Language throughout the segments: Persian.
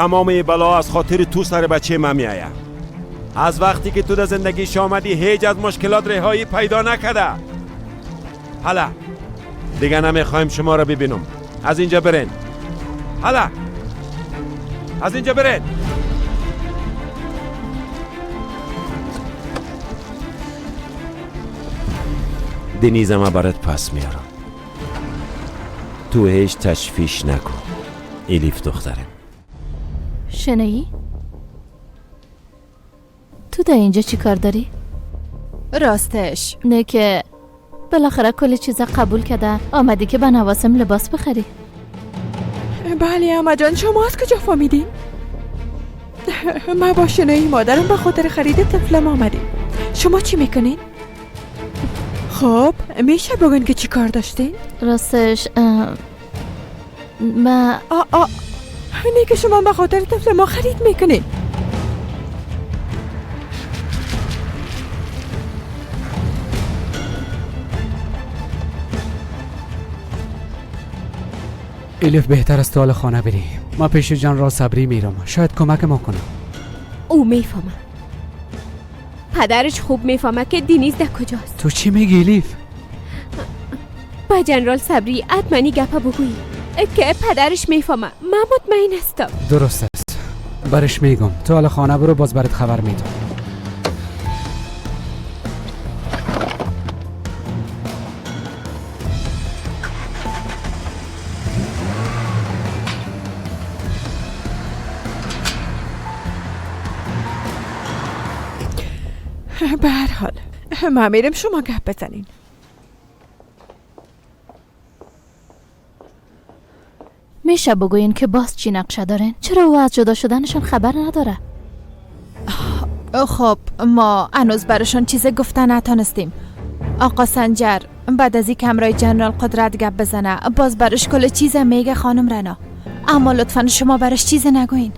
تمام بلا از خاطر تو سر بچه من میآید. از وقتی که تو در زندگیش آمدی هیچ از مشکلات رهایی پیدا نکرده. حالا دیگه نمیخوایم شما را ببینم. از اینجا برین. حالا از اینجا برین. دنیزم برات پس میارم. تو هیچ تشویش نکن الیف دخترم. شنایی؟ تو در اینجا چی کار داری؟ راستش نه که بالاخره کل چیزا قبول کرده آمدی که به نواسم لباس بخری. بله اما جان، شما از کجا فهمیدین؟ من با شنایی مادرم به خاطر خرید طفلم آمدیم. شما چی میکنین؟ خب میشه بگن که چی کار داشتین؟ راستش ما آ نه که شما به خاطر طفل ما خرید میکنین. الیف بهتر است تو خانه بری. ما پیش جنرال صبری میرم، شاید کمک ما کنه. او میفهمه، پدرش خوب میفهمه که دینیز در کجاست. تو چی میگی الیف؟ با جنرال صبری حتما گپا بگویی که پدرش میفهمه. من مطمئن هستم. درست است، برش میگم. تو حالا خانه برو، باز برات خبر میدم. به هر حال من میرم، شما گپ بزنین. میشه بگوین که باز چی نقشه دارین؟ چرا او از جدا شدنشان خبر نداره؟ خب ما هنوز برشان چیز گفته نتانستیم. آقا سنجر بعد از این همراه جنرال قدرت گپ بزنه باز برش کل چیز میگه خانم رنا. اما لطفا شما برش چیز نگوین.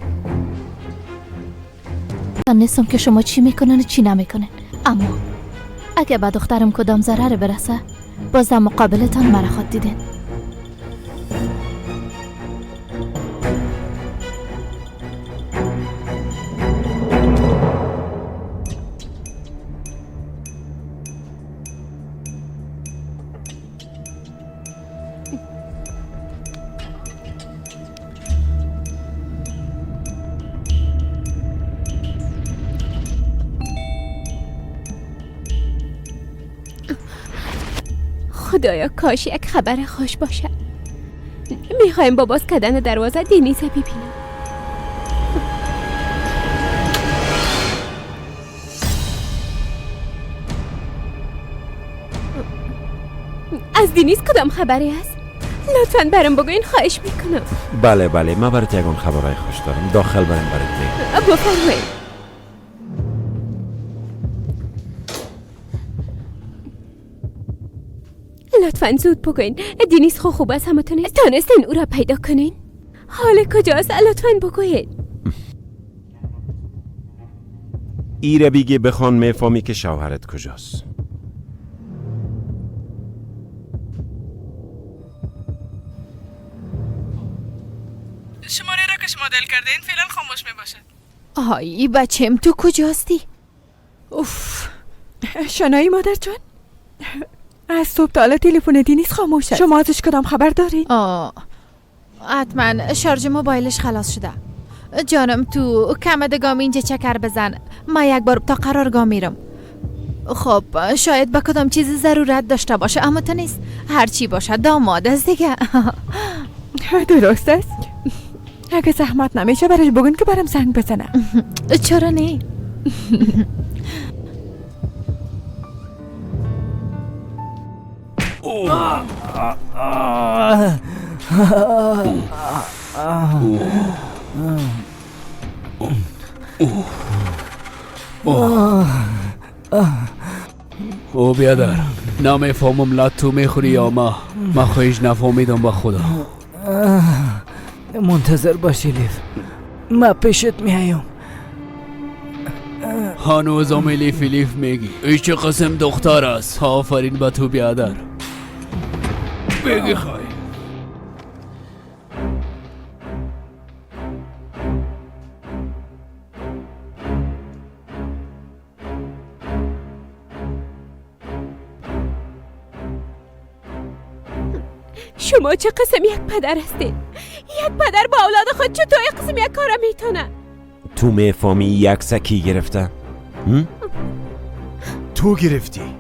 من نیستم که شما چی میکنن و چی نمیکنن، اما اگه به دخترم کدام ضرر برسه باز در مقابلتان مرا خواد دیدین. خدایا کاش یک خبر خوش باشه. میخوایم با باز کردن دروازه دنیز ببینم. از دنیز کدام خبری هست؟ لطفاً برام بگوین، خواهش میکنم. بله بله، من برات یگان خبرهای خوش دارم. داخل برم برات میگم. بفرمایید. لطفاً زود بگوین دنیز خوب است. همه تونستین او را پیدا کنین؟ حال کجاست؟ لطفاً بگوین. ایره بیگی بخوان میفهمی که شوهرت کجاست. شماره را که شما دل کردین فعلا خاموش می باشد. آی بچم تو کجاستی؟ اوف شنایی مادر جان، از صبح تا حالا تلفن دنیز خاموش است. شما ازش کدام خبر داری؟ حتما شارژ موبایلش خلاص شده. جانم تو کمدگام اینجا چکر بزن، ما یک بار تا قرارگاه میرم. خب شاید به کدام چیز ضرورت داشته باشه، اما تو نیست. هرچی باشه داماد است دیگه. درست است. اگه زحمت نمیشه برش بگن که برم زنگ بزنه. چرا نه؟ او بیادر، نمیفهمم لا تو میخوری یا ما. ما خواهیش نفهمیدم با خدا. منتظر باشی لیف، ما پیشت میایم. هنوزم لیف لیف میگی. ای چه قسم دختر است. آفرین به تو بیادر. بگی خواهی. شما چه قسم یک پدر هستین؟ یک پدر با اولاد خود چطور یک قسم یک کار میتونه؟ تو میفهمی یک سکی گرفته؟ تو گرفتی،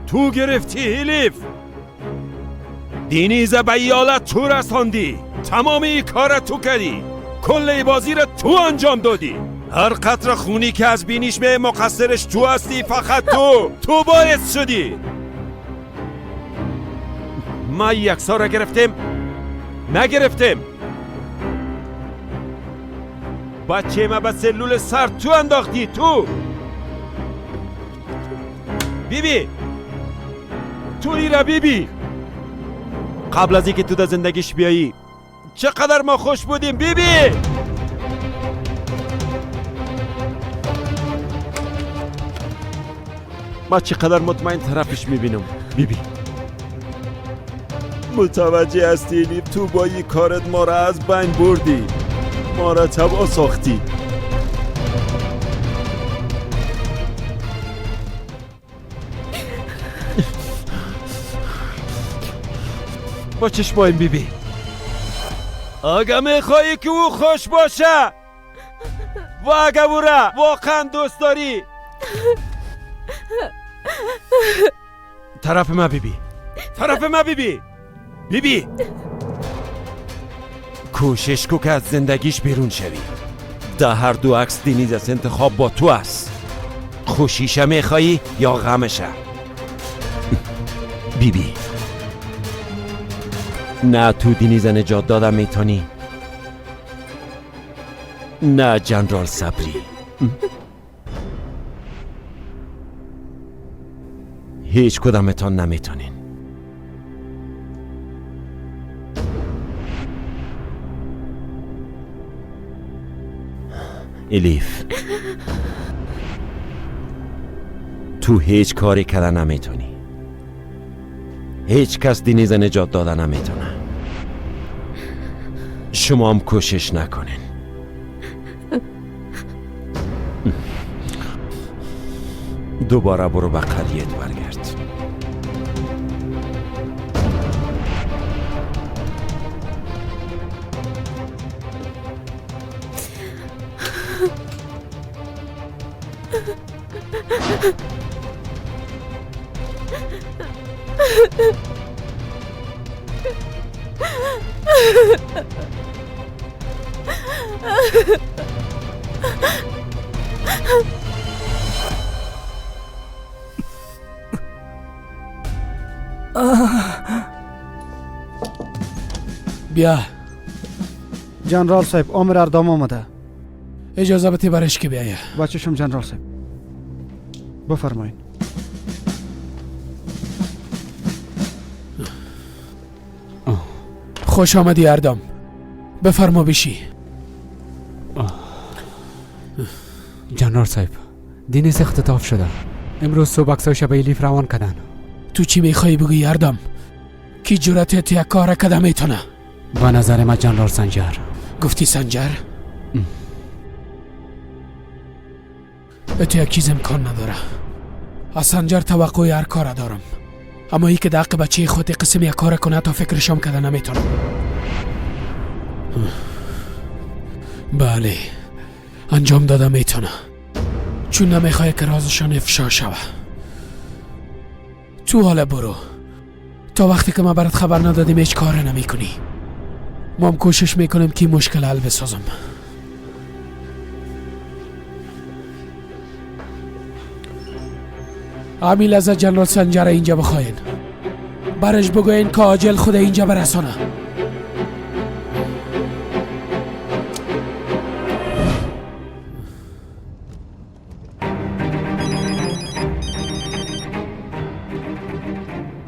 تو گرفتی الیف. دینیز به ایالت تو رساندی، تمام این کار تو کردی، کل بازی را تو انجام دادی. هر قطره خونی که از بینیش به مقصرش تو هستی، فقط تو باعث شدی. ما یکسا را گرفتیم؟ نگرفتیم. بچه ما به سلول سر تو انداختی. تو بیبی، تو ایرا بیبی، قبل از اینکه تو در زندگیش بیایی چقدر ما خوش بودیم بیبی. ما چقدر مطمئن طرفش میبینم بیبی. متوجه هستی الیف؟ تو با این کارت ما را از بین بردی، ما را تباه ساختی. با چشمایم بیبی، اگه میخوایی که او خوش باشه و اگه او را واقعا دوست داری، طرف ما بیبی، طرف ما بیبی. بیبی کوشش کو که از زندگیش بیرون شوی. در هر دو عکس دینیز است، انتخاب با تو است. خوشیشه میخوایی یا غمشه؟ بیبی نه تو دینیز نجات دادم میتونی، نه جنرال صبری. هیچ کدامتان نمیتونین. الیف تو هیچ کاری کردن نمیتونی. هیچ کس دینیز نجات دادن نمیتونه. شما هم کوشش نکنین. دوباره برو به قریت برگرد. بیا جنرال صاحب، عمر اردام آمده. اجازه بده برش که بیایه. بچه شم جنرال صاحب، بفرمایید. خوش آمدی اردام، بفرما بشی. جنرال صاحب، دینیز اختطاف شده. امروز صبح عکسایش به الیف روان کردن. تو چی میخوایی بگویی اردام؟ کی جرأت تو یک کار کده میتونه؟ به نظر من جنرال سنجر. گفتی سنجر؟ تو یک چیز امکان نداره. از سنجر توقع هر کار دارم، اما ای که در حق بچه خود قسم یک کار کنه تا فکرشم کده نمیتونم. بله انجام داده میتونه، چون نمیخواه که رازشان افشا شوه. تو حالا برو، تا وقتی که ما برات خبر ندادیم هیچ کار نمی کنی. ما هم کوشش میکنیم که مشکل حل بسازم. همین لحظه جنرال سنجر اینجا بخواین، برش بگوین که عاجل خود اینجا برسانه.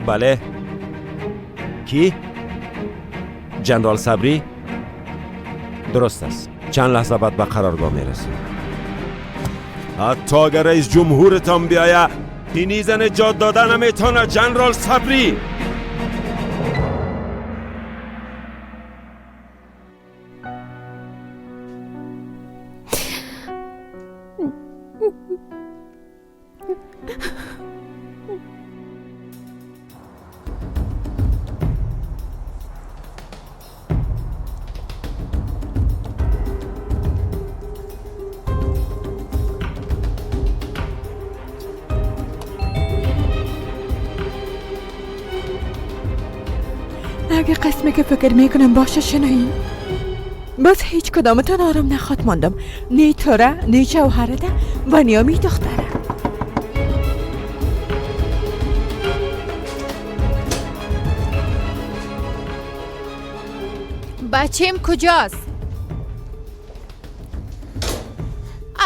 بله. کی؟ جنرال صبری؟ درست است. چند لحظه بعد به قرارگاه میرسیم. حتی اگر رئیس جمهورتان بیاید دینیز نجات دادن نمیتونه جنرال صبری. اگه قسمی که فکر میکنم باشه شنایی، باز هیچ کدامتان آرام نخواد ماندم. نی توره، نی جوهرته و نیامی دختره. بچیم کجاست؟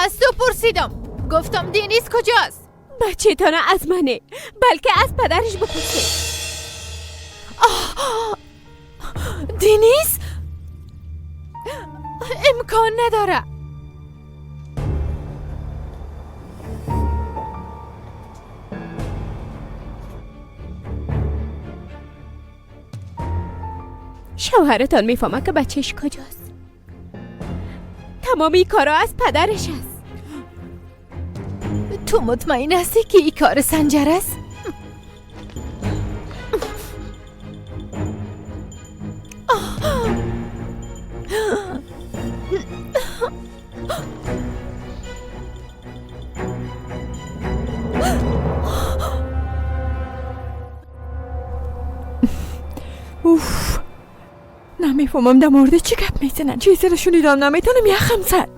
از تو پرسیدم، گفتم دینیز کجاست؟ بچه تانه از منه، بلکه از پدرش بپرسید. دینیز؟ امکان نداره. شوهرتان میفهمه که بچهش کجاست. تمامی کارا از پدرش است. تو مطمئن هستی که این کار سنجر است؟ اوف، نمیفهمم در مورد چی گپ میزنن. چیزی رو شنیدم نمیتونم یخم زد.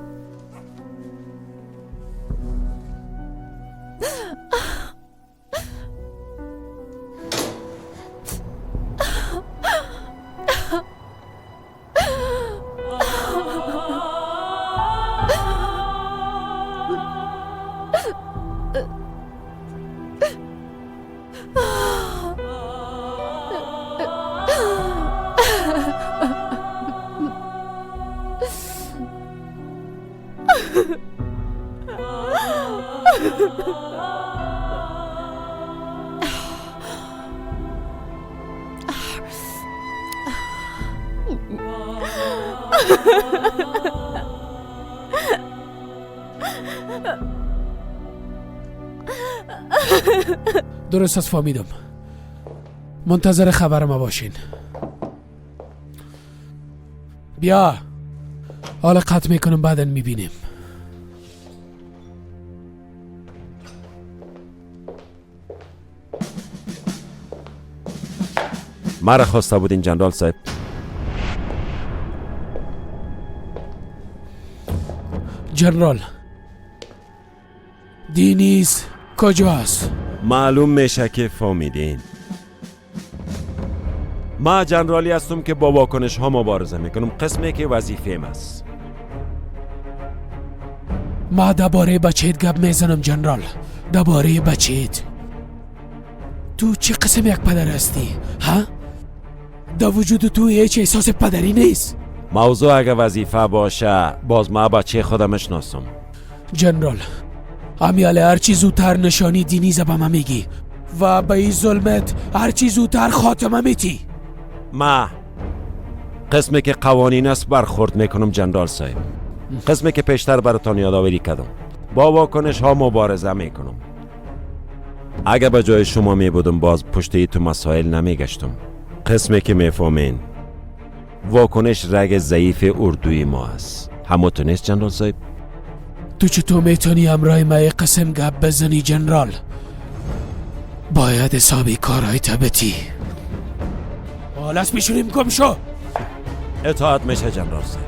درست از فهمیدم. منتظر خبر ما باشین. بیا حالا قطع میکنم، بعدا میبینیم. مرا خواسته بودین جنرال صاحب؟ جنرال دینیز کجاست؟ معلوم میشه که فهمیدین. ما جنرالی هستم که با واکنش ها مبارزه میکنم، قسمی که وظیفه‌م است. ما درباره بچهت گپ میزنم جنرال، درباره بچهت. تو چه قسم یک پدر هستی؟ ها؟ در وجود تو هیچ احساس پدری نیست. موضوع اگه وظیفه باشه باز ما بچه خودم میشناسم. جنرال امیاله هرچی زودتر نشانی دینیز به من میگی و به این ظلمت هرچی زودتر خاتمه میتی. ما قسمی که قوانین است برخورد میکنم جنرال صاحب. قسمی که پیشتر براتان یادآوری کردم، با واکنش ها مبارزه میکنم. اگه به جای شما می بودم باز پشت ای تو مسائل نمیگشتم. قسمی که میفهمین واکنش رگ ضعیف اردوی ما است. همو نیست جنرال صاحب؟ تو چطور میتونی همراه ما قسم گپ بزنی جنرال؟ باید حسابی کارهای تبتی. حالا از پیشونیم گم شو. اطاعت میشه جنرال صاحب.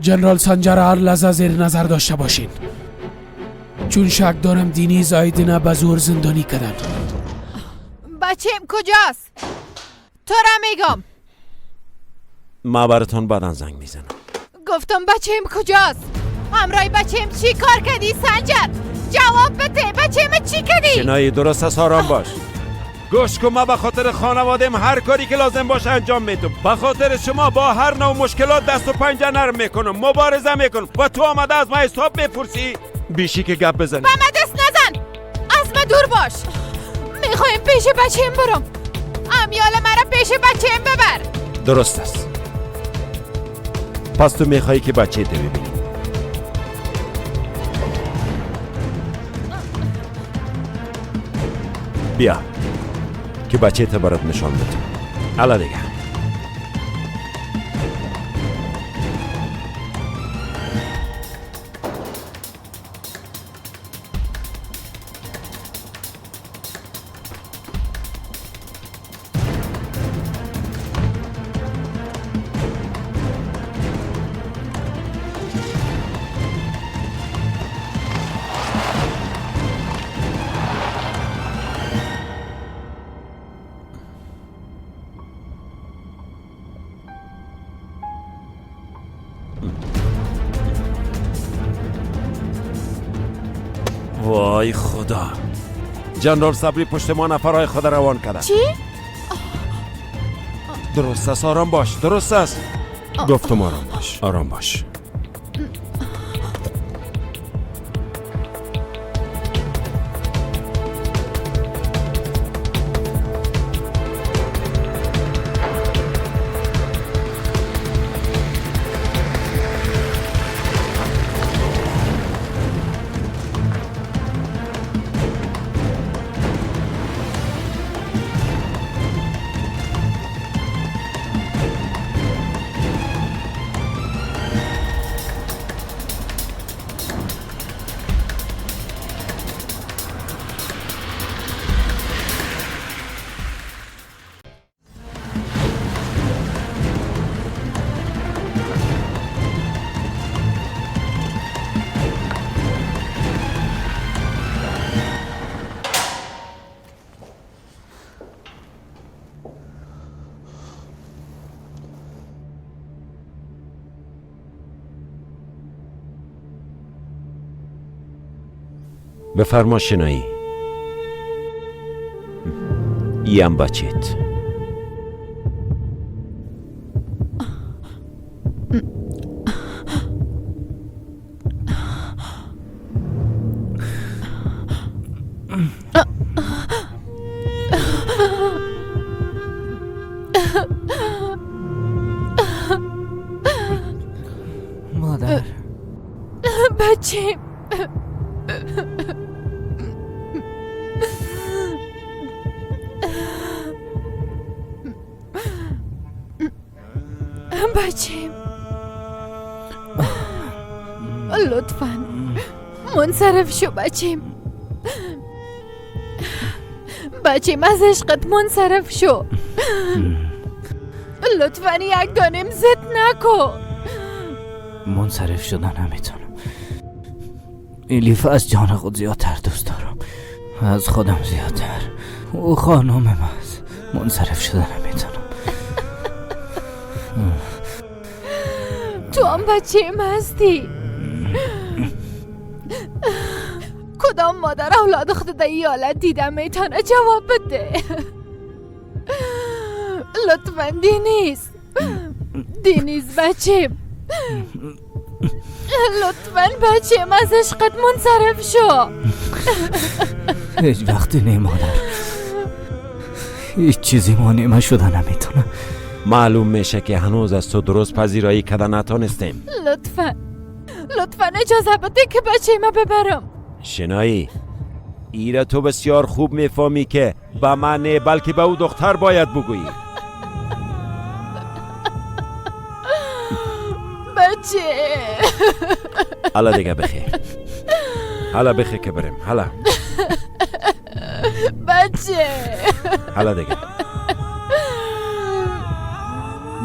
جنرال سنجر هر لحظه زیر نظر داشته باشین، چون شک دارم دینی زایدینه به زور زندانی کردن. بچیم کجاست؟ تو را میگم. ما براتون بعدا زنگ میزنم. گفتم بچیم کجاست؟ همراه بچیم چی کار کردی سنجر؟ جواب بده، بچیم چی کردی؟ شنایی درست است، آرام باش. گوش کن، ما به خاطر خانوادم هر کاری که لازم باشه انجام میدم. به خاطر شما با هر نوع مشکلات دست و پنجه نرم میکنم، مبارزه میکنم و تو آمده از ما حساب میپرسی؟ بیشی که گپ بزنی. به من دست نزن، از من دور باش. میخوایم پیش بچه‌م برم. امیال مرا پیش بچه‌م ببر. درست است. پس تو میخوایی که بچه تو ببینی. بیا. که بچه تا برات نشان بده. حالا دیگه وای خدا، جنرال صبری پشت ما نفرهای خود روان کرده. چی؟ درست است، آرام باش. درست است، گفتم آرام باش، آرام باش. بفرما شنایی. ایم بچت. مادر. بچه بچه، لطفاً منصرف شو بچیم. بچیم از عشقت منصرف شو. لطفاً یک دانیم زد نکو. منصرف شدن نمیتونم. الیف از جان خود زیادتر دوست دارم، از خودم زیادتر. او خانم من است. منصرف شدن نمیتونم. تو هم بچه هستی. کدام مادر اولاد خود در این حالت دیده میتونه جواب بده؟ لطفا دینیز، دینیز بچه، لطفا بچه از عشقت منصرف شو. هیچ وقتی نه مادر، هیچ چیزی مانع شده نمیتونه. معلوم میشه که هنوز از تو درست پذیرایی کده نتونستیم. لطفا لطفا اجازه بده که بچه ما ببرم. شنایی، ایره تو بسیار خوب میفهمی که به من نه بلکه به او دختر باید بگویی. بچه حالا دیگه بخیر، حالا بخیر که بریم. حالا بچه، حالا دیگه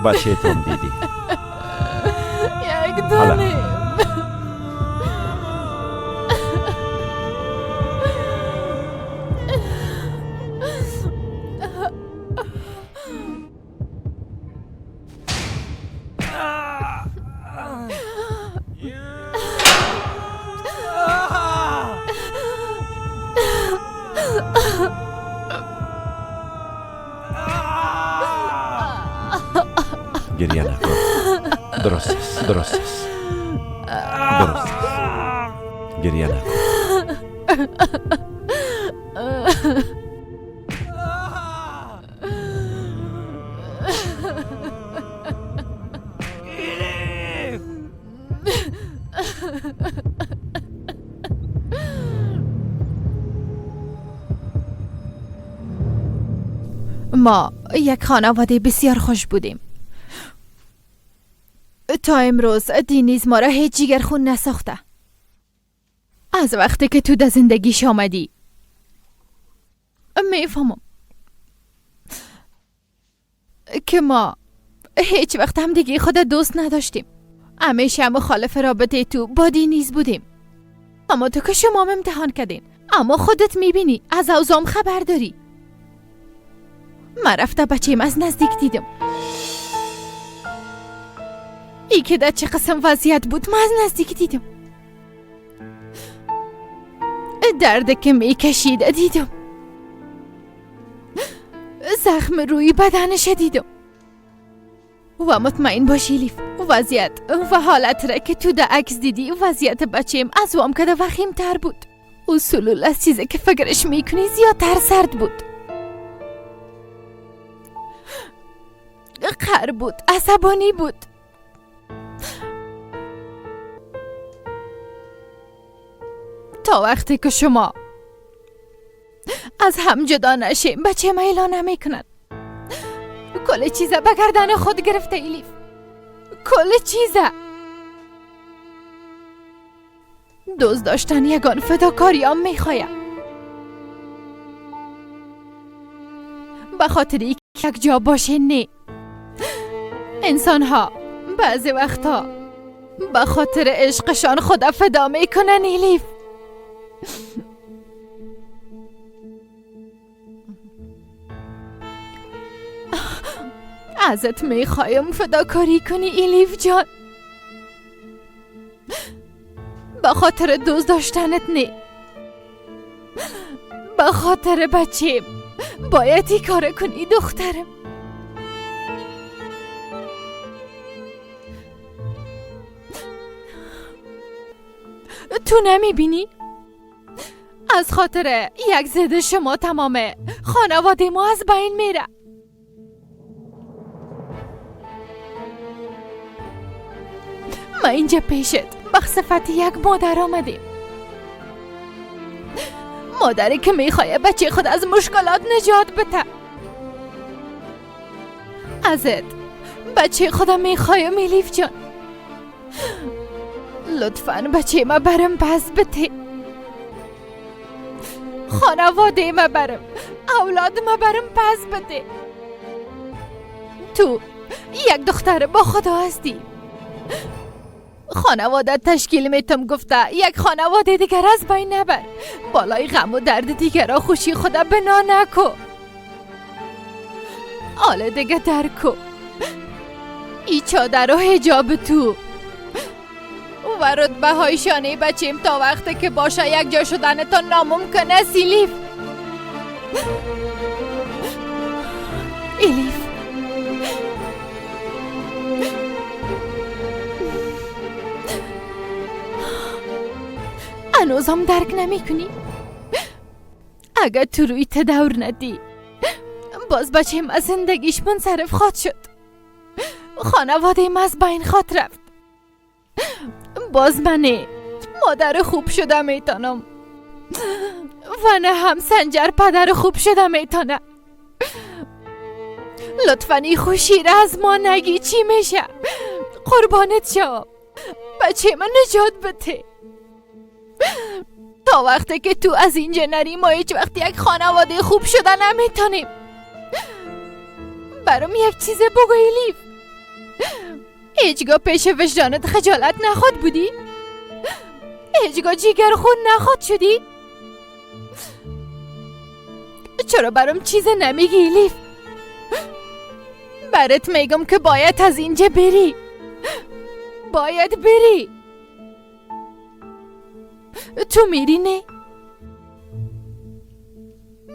بچه تون دیدی. یک دانه. گریه نکن. درست است، درست است، درست است. گریه نکن. ما یک خانواده بسیار خوش بودیم. تا امروز دینیز ما را هیچ جیگر خون نساخته. از وقتی که تو در زندگیش آمدی میفهمم که ما هیچ وقت هم دیگه خود دوست نداشتیم. همیشه مخالف رابطه تو با دینیز بودیم. اما تو که شما امتحان کردین، اما خودت میبینی از اوضاعم خبر داری. من رفته بچه‌م از نزدیک دیدم. ای که در چه قسم وضعیت بود من از نزدیک دیدم. درد که میکشید دیدم. زخم روی بدنش دیدم. و مطمئن باش الیف، وضعیت و حالت را که تو در عکس دیدی، وضعیت بچه‌م از وام کده وخیم تر بود. او سلول از چیزی که فکرش میکنی زیادتر سرد بود. قهر بود، عصبانی بود. تا وقتی که شما از هم جدا نشیم بچه ما اعلان نمیکنن. کل چیزه به گردن خود گرفته الیف، کل چیزه. دوست داشتن یگان فداکاری هم میخوایم. به خاطر یک جا باشه نه. انسان ها بعضی وقتا به خاطر عشقشان خود فدا میکنن الیف. ازت میخوایم فداکاری کنی الیف جان، به خاطر دوست داشتنت نه، به خاطر بچیم باید این کار کنی دخترم. تو نمیبینی؟ از خاطر یک زد شما تمام خانواده ما از بین میره. ما اینجا پیشت به صفت یک مادر آمدیم، مادری که میخواه بچه خود از مشکلات نجات بده. ازت بچه خودم میخوایم الیف جان، لطفاً بچه ما برم پس بده، خانواده ما برم، اولاد ما برم پس بده. تو یک دختر با خدا هستی، خانواده تشکیل میتم گفته یک خانواده دیگر از بین نبر، بالای غم و درد دیگر خوشی خدا بنا نکو. حالا دیگه درکو ای چادر و حجاب تو و رتبه های شانه بچیم تا وقتی که باشه یک جا شدن تا ناممکن است الیف. الیف هنوزم درک نمی کنی؟ اگه تو روی تدور ندی باز بچیم از زندگیش منصرف خواد شد، خانواده ما از بین خواد رفت. باز منه مادر خوب شده میتونم و نه هم سنجر پدر خوب شده میتونه. لطفاً این خوشی را از ما نگی چی میشه، قربانت شم بچه من نجات بده. تا وقتی که تو از اینجا نری ما هیچ وقت یک خانواده خوب شده نمیتونیم. برام یک چیز بگو الیف، هیچگاه پیش وجدانت خجالت نخواد بودی؟ هیچگاه جیگر خون نخواد شدی؟ چرا برام چیز نمیگی الیف؟ برات میگم که باید از اینجا بری، باید بری. تو میری نه؟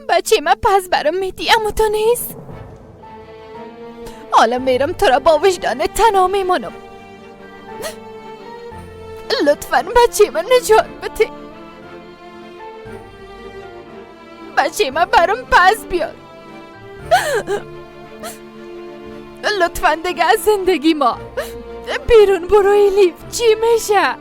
بچه من پس برام میدی اما تو نیست. حالا میرم تو را با وجدان تنها میمانم. لطفاً بچه من نجات بده، بچه من برام پس بیار. لطفاً دیگه از زندگی ما بیرون برو الیف، چی میشه؟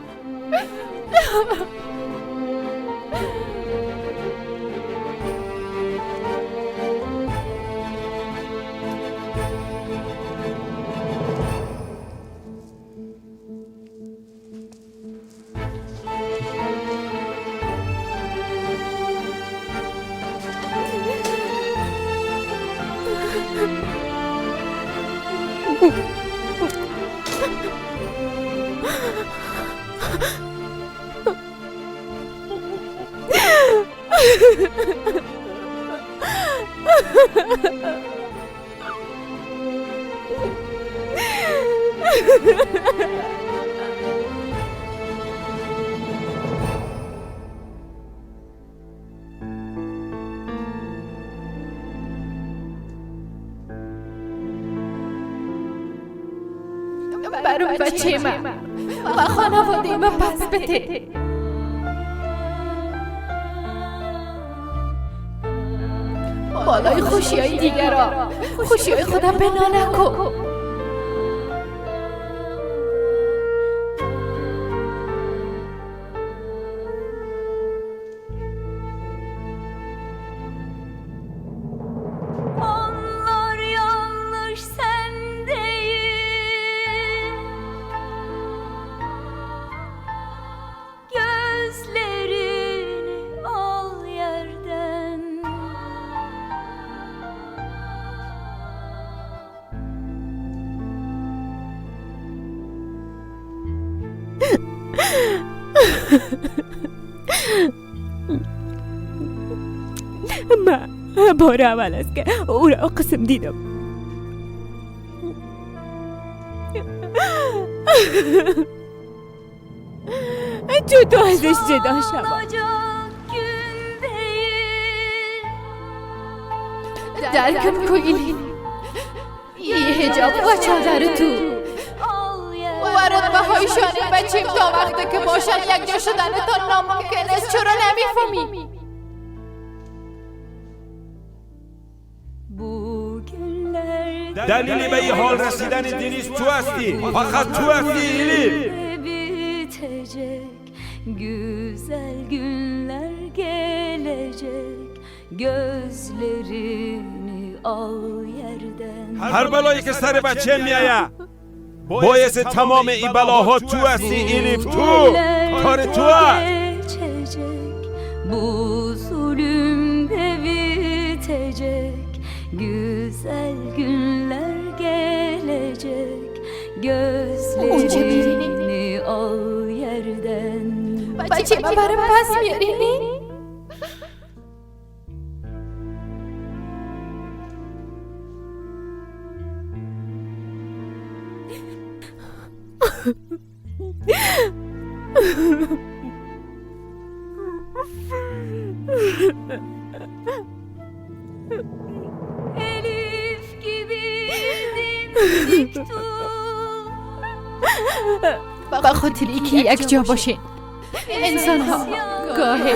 برام بچه من و خانواده من پس بده. بالای خوشی های دیگر را خوشی های خودم بنا نکن. ما بار اول است که او را قسم دیدم. جدا ازش جدا شوم. درکم کن این حجاب و چادر تو و رتبه هایشان بچیم تا وقتی که باشن یک جا شدن تا ناممکن است. چرا نمیفهمی؟ دلیل به این حال رسیدن دنیز تو هستی، فقط تو هستی الیف. Güzel günler gelecek, gözlerini al yerden. هر بلایی که سر بچه میآید باعث تمام این بلاها تو هستی الیف، تو کار تو هست. Bu zulüm de bitecek, güzel günler gelecek, gözlerini al yerden. بچه من برام پس میارینی؟ Elif gibiydim dik به خاطر اینکه یک جا باشین. انسان ها گاهی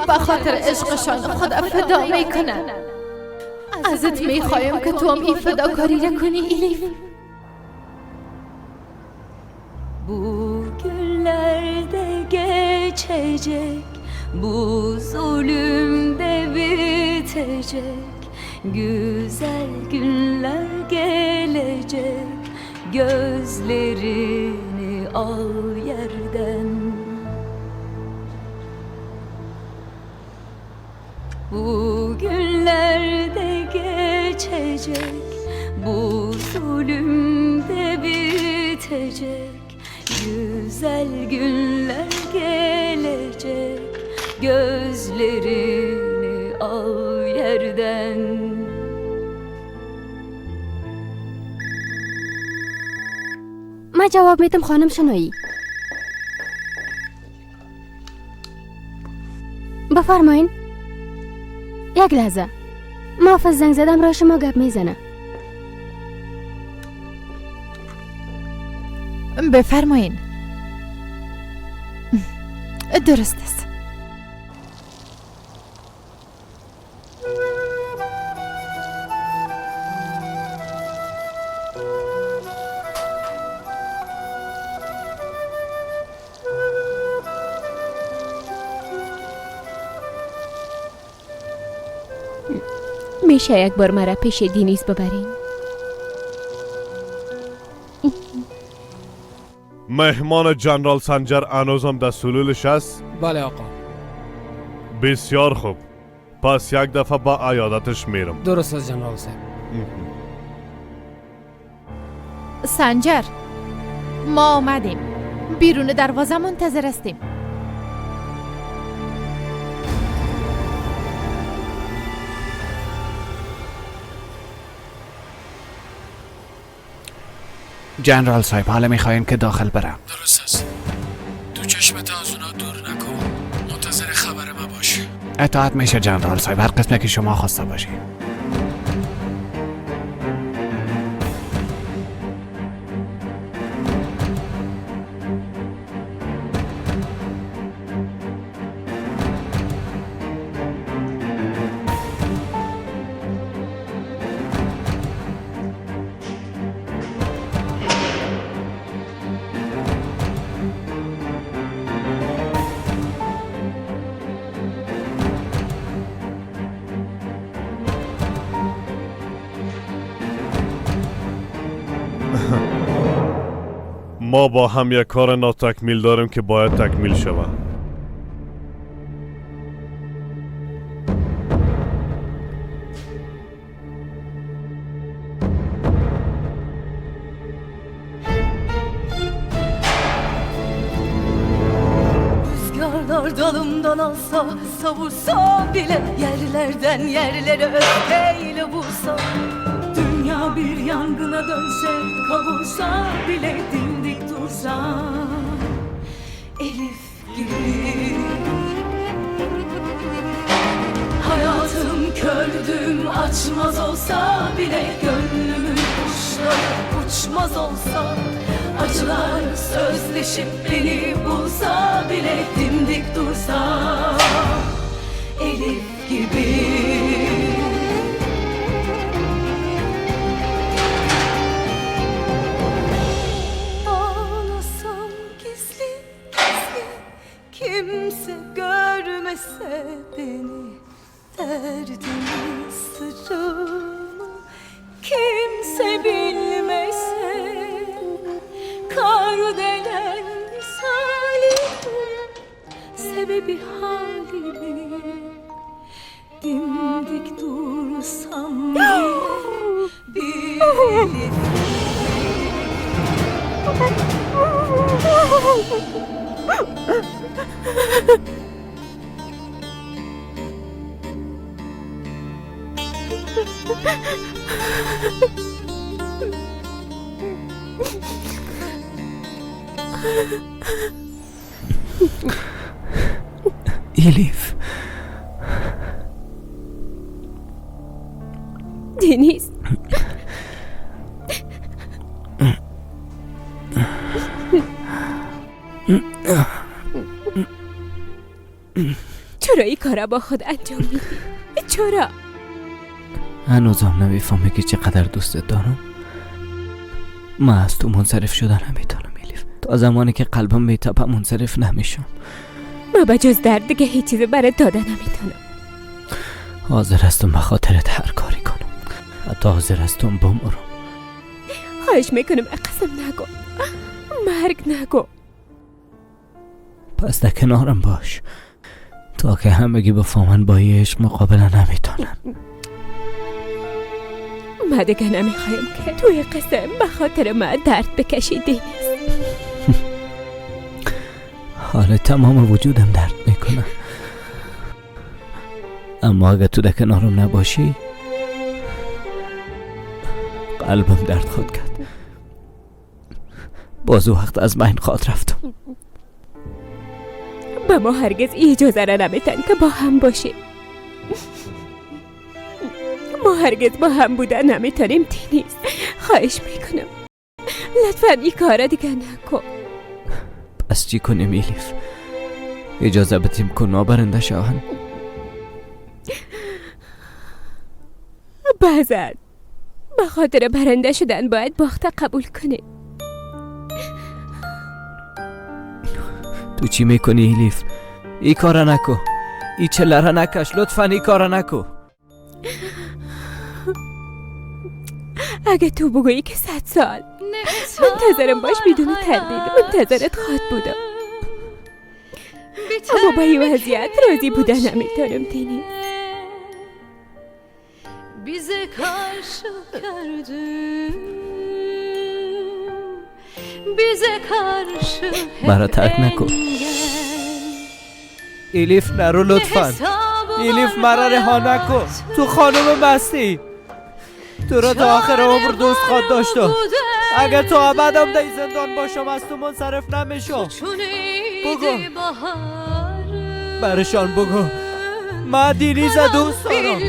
به خاطر عشقشان خود فدا میکنن. ازت میخوایم که تو هم این فداکاری را کنی الیف. Bu günler de geçecek, bu zulüm de bitecek, güzel günler gelecek, gözlerini al yerden. Bu günler de geçecek, bu zulüm de bitecek, güzel günler gelecek, gözlerini al yerden. من جواب میدم خانم شنایی. بفرمایین. یک لحظه، محافظ زنگ زدم را شما گپ میزنه. بفرمایین. درست است. میشه یک بار مرا پیش دینیز ببرین؟ مهمان جنرال سنجر هنوزم در سلولش است؟ بله آقا. بسیار خوب، پس یک دفعه با عیادتش میرم. درست است جنرال صاحب. سنجر، ما آمدیم. بیرون دروازه منتظر هستیم. جنرال صاحب، حالا میخواین که داخل برم؟ درست است. تو چشمت از اونا دور نکن، منتظر خبر ما باش. اطاعت میشه جنرال صاحب، هر قسمی که شما خواسته باشی. ما با هم یک کار ناتکمیل داریم که باید تکمیل شود. Rüzgarlar dalımdan alsa, savursa bile, yerlerden yerlere öfkeyle vursa, dünya bir yangına dönse, kavursa bile, dimdik dursa, Elif gibi. Hayatım kördüm açmaz olsa bile, gönlümün kuşları uçmaz olsa, acılar sözleşip beni bulsa bile, dimdik dursa, Elif gibi. Ağlasam gizli gizli, kimse görmese beni, derdimi sırrımı kimse bilmese, kardelen misalim, sebebi halimi, dimdik dursam bile bir elif. Elif. Deniz. چرا این کارا با خود انجام میدی؟ چرا؟ هنوزم نمیفهمی که چقدر دوستت دارم. من از تو منصرف شدن نمیتونم الیف. تا زمانی که قلبم میتپه منصرف نمیشم. ما به جز درد دیگه هیچ چیز برات داده نمیتونم. حاضر هستم به خاطرت هر کاری کنم، حتی حاضر هستم بمرم. خواهش میکنم قسم نگو، مرگ نگو. پس در کنارم باش تا که همگی بفهمن با یه عشق مقابله نمیتونن. ما دیگه نمیخوایم که توی قسم به خاطر ما درد بکشی دینیز. حالا تمام وجودم درد میکنه، اما اگه تو در کنارم نباشی قلبم درد خود کرد. باز وقت از من خواد رفتم. به ما هرگز اجازه را نمیتن که با هم باشیم. ما هرگز با هم بودن نمیتونیم دینیز. خواهش میکنم لطفا این کار دیگه نکن. پس چی کنیم الیف؟ اجازه بدیم که نابرنده شوند؟ بعضا به خاطر برنده شدن باید باخته قبول کنیم. تو چی میکنی الیف؟ ای کارا نکو، ای چله را نکش، لطفا ای کارا نکو. اگه تو بگویی که 100 سال منتظرم باش، بدون تردید منتظرت خواد بودم، اما با این وضعیت راضی بودن نمیتونم دینیز. Bize karşı kördün. مرا ترک نکن. الیف نرو لطفا. الیف مرا رها نکن. تو خانم مستی، تو را تا آخر عمر دوست خواد داشتم. اگر تا ابدم در زندان باشم از تو منصرف نمیشم. بگو برشان، بگو من دینیز دوست دارم،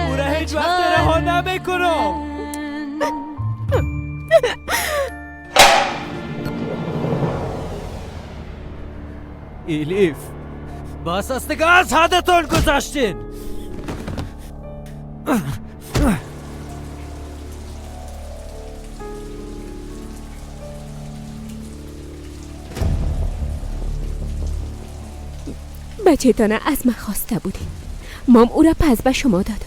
او را هیچ وقت رها نمیکنم. الیف بس است دیگه، از حدتان گذشتین. بچه‌تان از من خواسته بودیم، مام او را پس به شما دادم.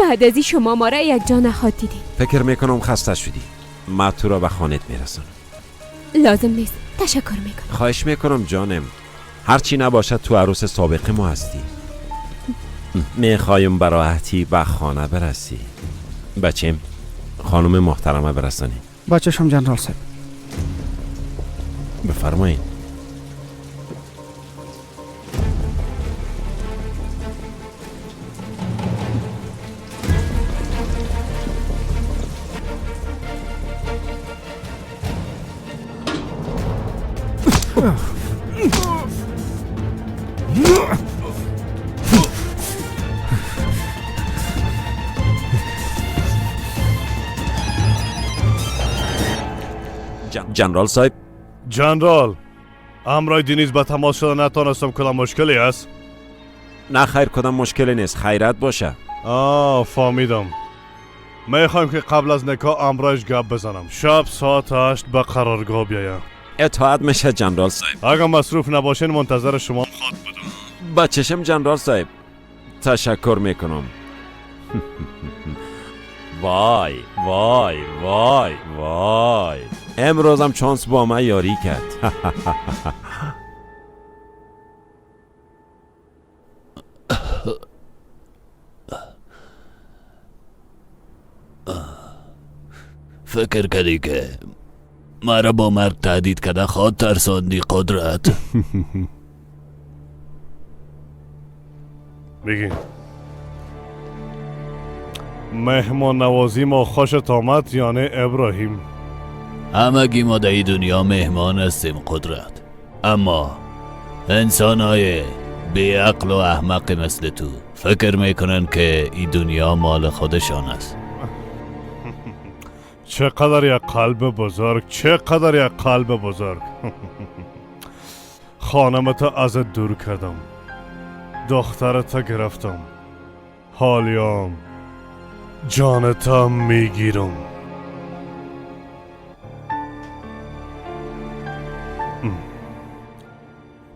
بعد از این شما ما را یک جا نخواد دیدیم. فکر میکنم خسته شدی، ما تو را به خانت میرسانم. لازم نیست، تشکر میکنم. خواهش میکنم جانم، هرچی نباشد تو عروس سابق ما هستی. میخوایم براحتی به خانه برسی. بچیم خانم محترمه برسانی. بچه شم جنرال صاحب. بفرمایید. جنرال صاحب. جنرال، امرای دینیز به تماس شده نتانستم. کدام مشکلی است؟ نه خیر، کدام مشکلی نیست، خیرت باشه. آه فهمیدم. میخوایم که قبل از نکاح امرایش گپ بزنم. شب ساعت 8 به قرارگاه بیایم. اطاعت میشه جنرال صاحب. اگر مصروف نباشین منتظر شما خواد بودم. با چشم جنرال صاحب، تشکر میکنم. وای وای وای وای، امروزم چانس با من یاری کرد. فکر کردی که مرا با مرگ تهدید کرده خواد ترساندی قدرت؟ بگین مهمان نوازی ما خوشت آمد یا نه ابراهیم؟ همگی ما در دنیا مهمان هستیم قدرت، اما انسان های بی عقل و احمق مثل تو فکر میکنن که این دنیا مال خودشان است. چقدر یک قلب بزرگ، چقدر یک قلب بزرگ. خانمت از دور کردم، دخترت گرفتم، حالیام جانتم میگیرم.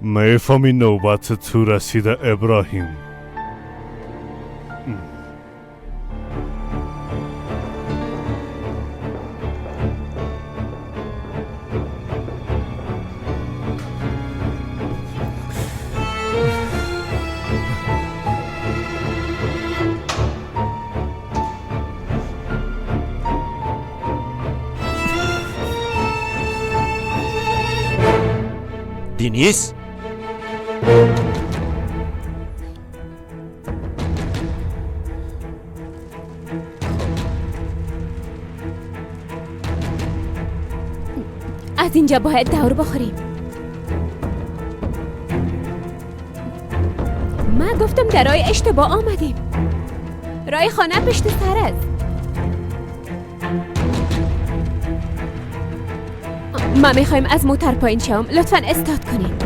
میفهمی نوبت تو رسیده ابراهیم. دینیز؟ از اینجا باید دور بخوریم. من گفتم در راه اشتباه آمدیم. راه خانه پشت سر است. ما میخوایم از موتر پایین شوم، لطفا استاد کنیم.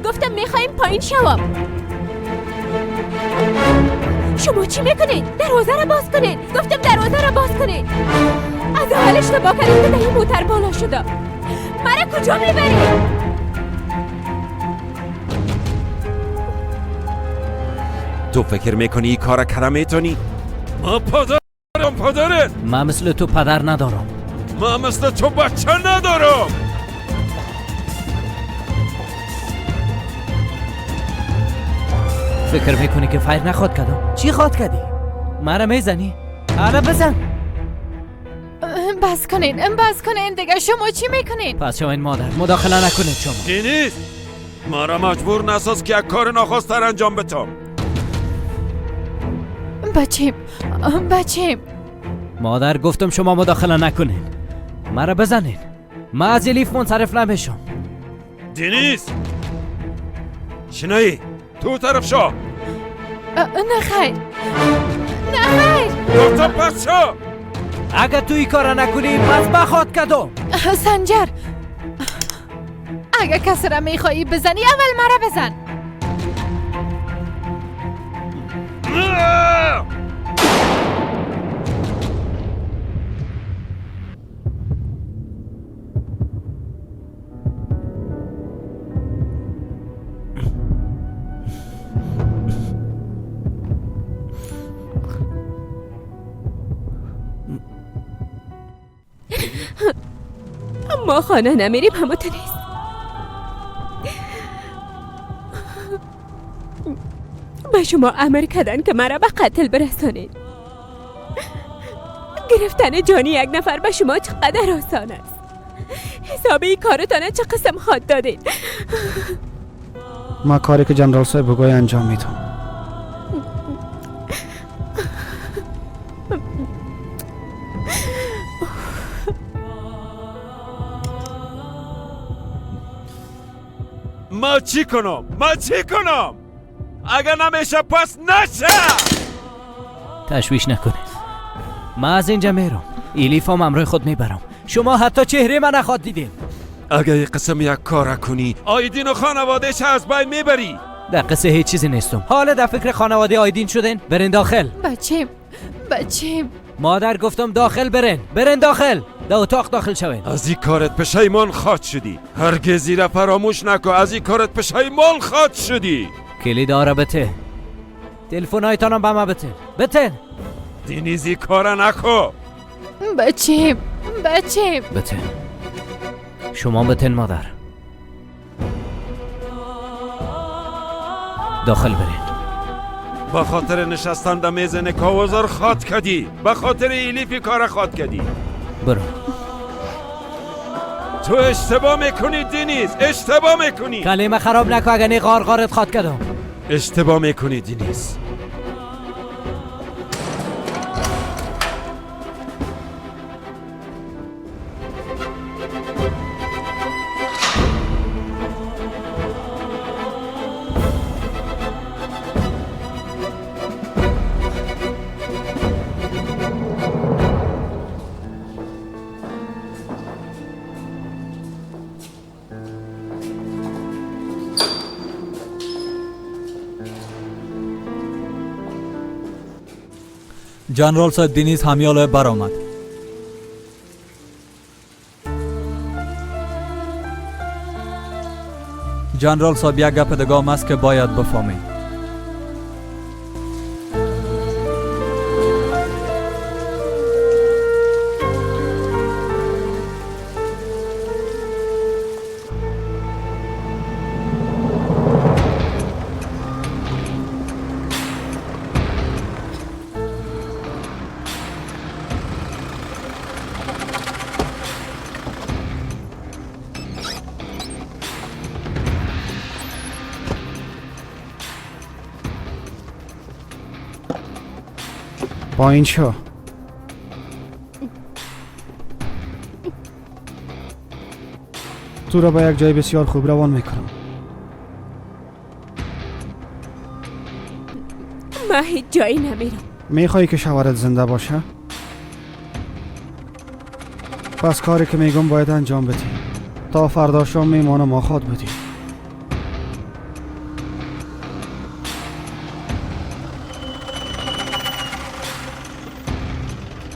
گفتم میخوایم پایین شوم. شما چی میکنید؟ دروازه را باز کنید. گفتم دروازه را باز کنید. از اول اشتباه کردیم که در این موتر بالا شدم. مرا کجا میبرید؟ تو فکر میکنی این کار کرده میتونی؟ ما پدرم، پدرت. من مثل تو پدر ندارم. من مثل تو بچه ندارم. فکر میکنی که فیر نخواد کردم؟ چی خواد کردی؟ مرا میزنی؟ آره بزن. بس کنین، بس کنین دیگه. شما چی میکنین؟ پس شما این مادر مداخله نکنید. شما دینیز ما را مجبور نساز که یک کار ناخواست انجام بتم. بچیم بچیم. مادر گفتم شما مداخله نکنین، مرا بزنین، من از الیف منصرف نمیشم. دینیز شنایی تو طرف شو. نه خیر نه خیر. گفتم پس شو. اگه تو این کار نکنی پس بخواد کدوم. سنجر اگه کسی را میخوایی بزنی اول مرا بزن. ما خانه نمیریم همه تو نیست. به شما امر کردن که مرا به قتل برسانید. گرفتن جانی یک نفر به شما چقدر آسان است. حساب این کارتان چه قسم خواد دادید؟ ما کاری که جنرال صاحب بگوی انجام میدم. ما چی کنم؟ ما چی کنم؟ اگر نمیشه پس نشه. تشویش نکنید، من از اینجا میرم، ایلیف هم همراه خود میبرم. شما حتی چهره من نخواد دیدین. اگر یک قسم یک کار کنی آیدین و خانوادهش از بین میبری. در قصه هیچ چیزی نیستم. حالا در فکر خانواده آیدین شدین؟ برین داخل. بچیم بچیم. مادر گفتم داخل برین، برین داخل، در اتاق داخل شوین. از این کارت پشیمان خواد شدی. هرگز را فراموش نکن. از این کارت پشیمان خواد شدی. کلید آره بته. تلفن هایتانم به ما بته. بته. دینیزی کار نکن. بچیم بچیم. بته. شما بتن مادر. داخل برین. با خاطر نشستن در میز نکاح خواد کدی. با خاطر ایلیفی کار خواد کدی. برو. تو اشتباه میکنی دینیز، اشتباه میکنی. کلمه خراب نکن اگه نی غارغارت خواد کدم. اشتباه میکنی دینیز. جنرال صاحب دینیز همیال برآمد. جنرال صاحب یک گپ دگام است که باید بفهمی. پایین شو. تو را به یک جای بسیار خوب روان میکنم. من هیچ جایی نمیرم. میخوای که شوهرت زنده باشه؟ پس کاری که میگم باید انجام بدی. تا فردا شام میمان ما خواد بودی.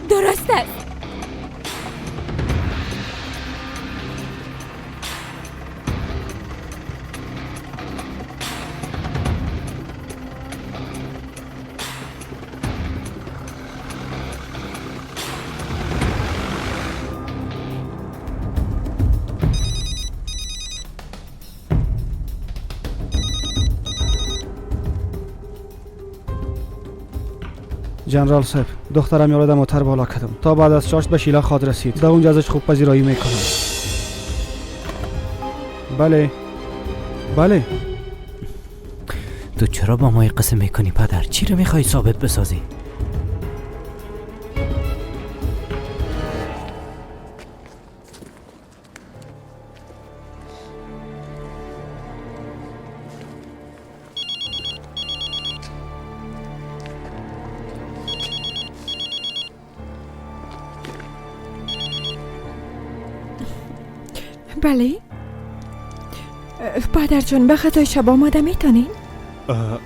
درست است. جنرال صاحب، دخترم یاد موتر بالا کردم تا بعد از چاشت به شیلا خواد رسید. در اونجا ازش خوب پذیرایی میکنم. بله بله. تو چرا با ما قصه میکنی پدر؟ چی رو میخوای ثابت بسازی؟ بله پدر جان، به خطای شب آماده میتونین؟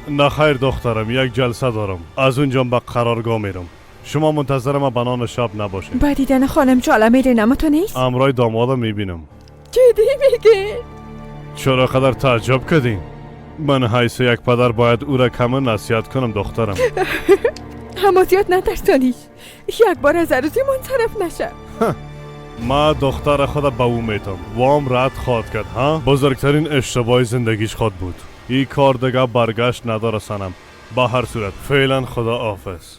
نه خیر دخترم، یک جلسه دارم، از اونجا به قرارگاه میرم. شما منتظر ما بنان شب نباشین. با دیدن خانم جاله میرینم تو نیست؟ امرای دامادم میبینم. جدی میگی؟ چرا قدر تعجب کردین؟ من حیث یک پدر باید او را کم نصیحت کنم دخترم. اما زیاد نترسانیش، یک بار از عروسی منصرف نشه. ما دختر خود به او میتم وام رد خواد کرد. ها، بزرگترین اشتباه زندگیش خواد بود. این کار دیگه برگشت نداره سنم. به هر صورت فعلا خدا حافظ.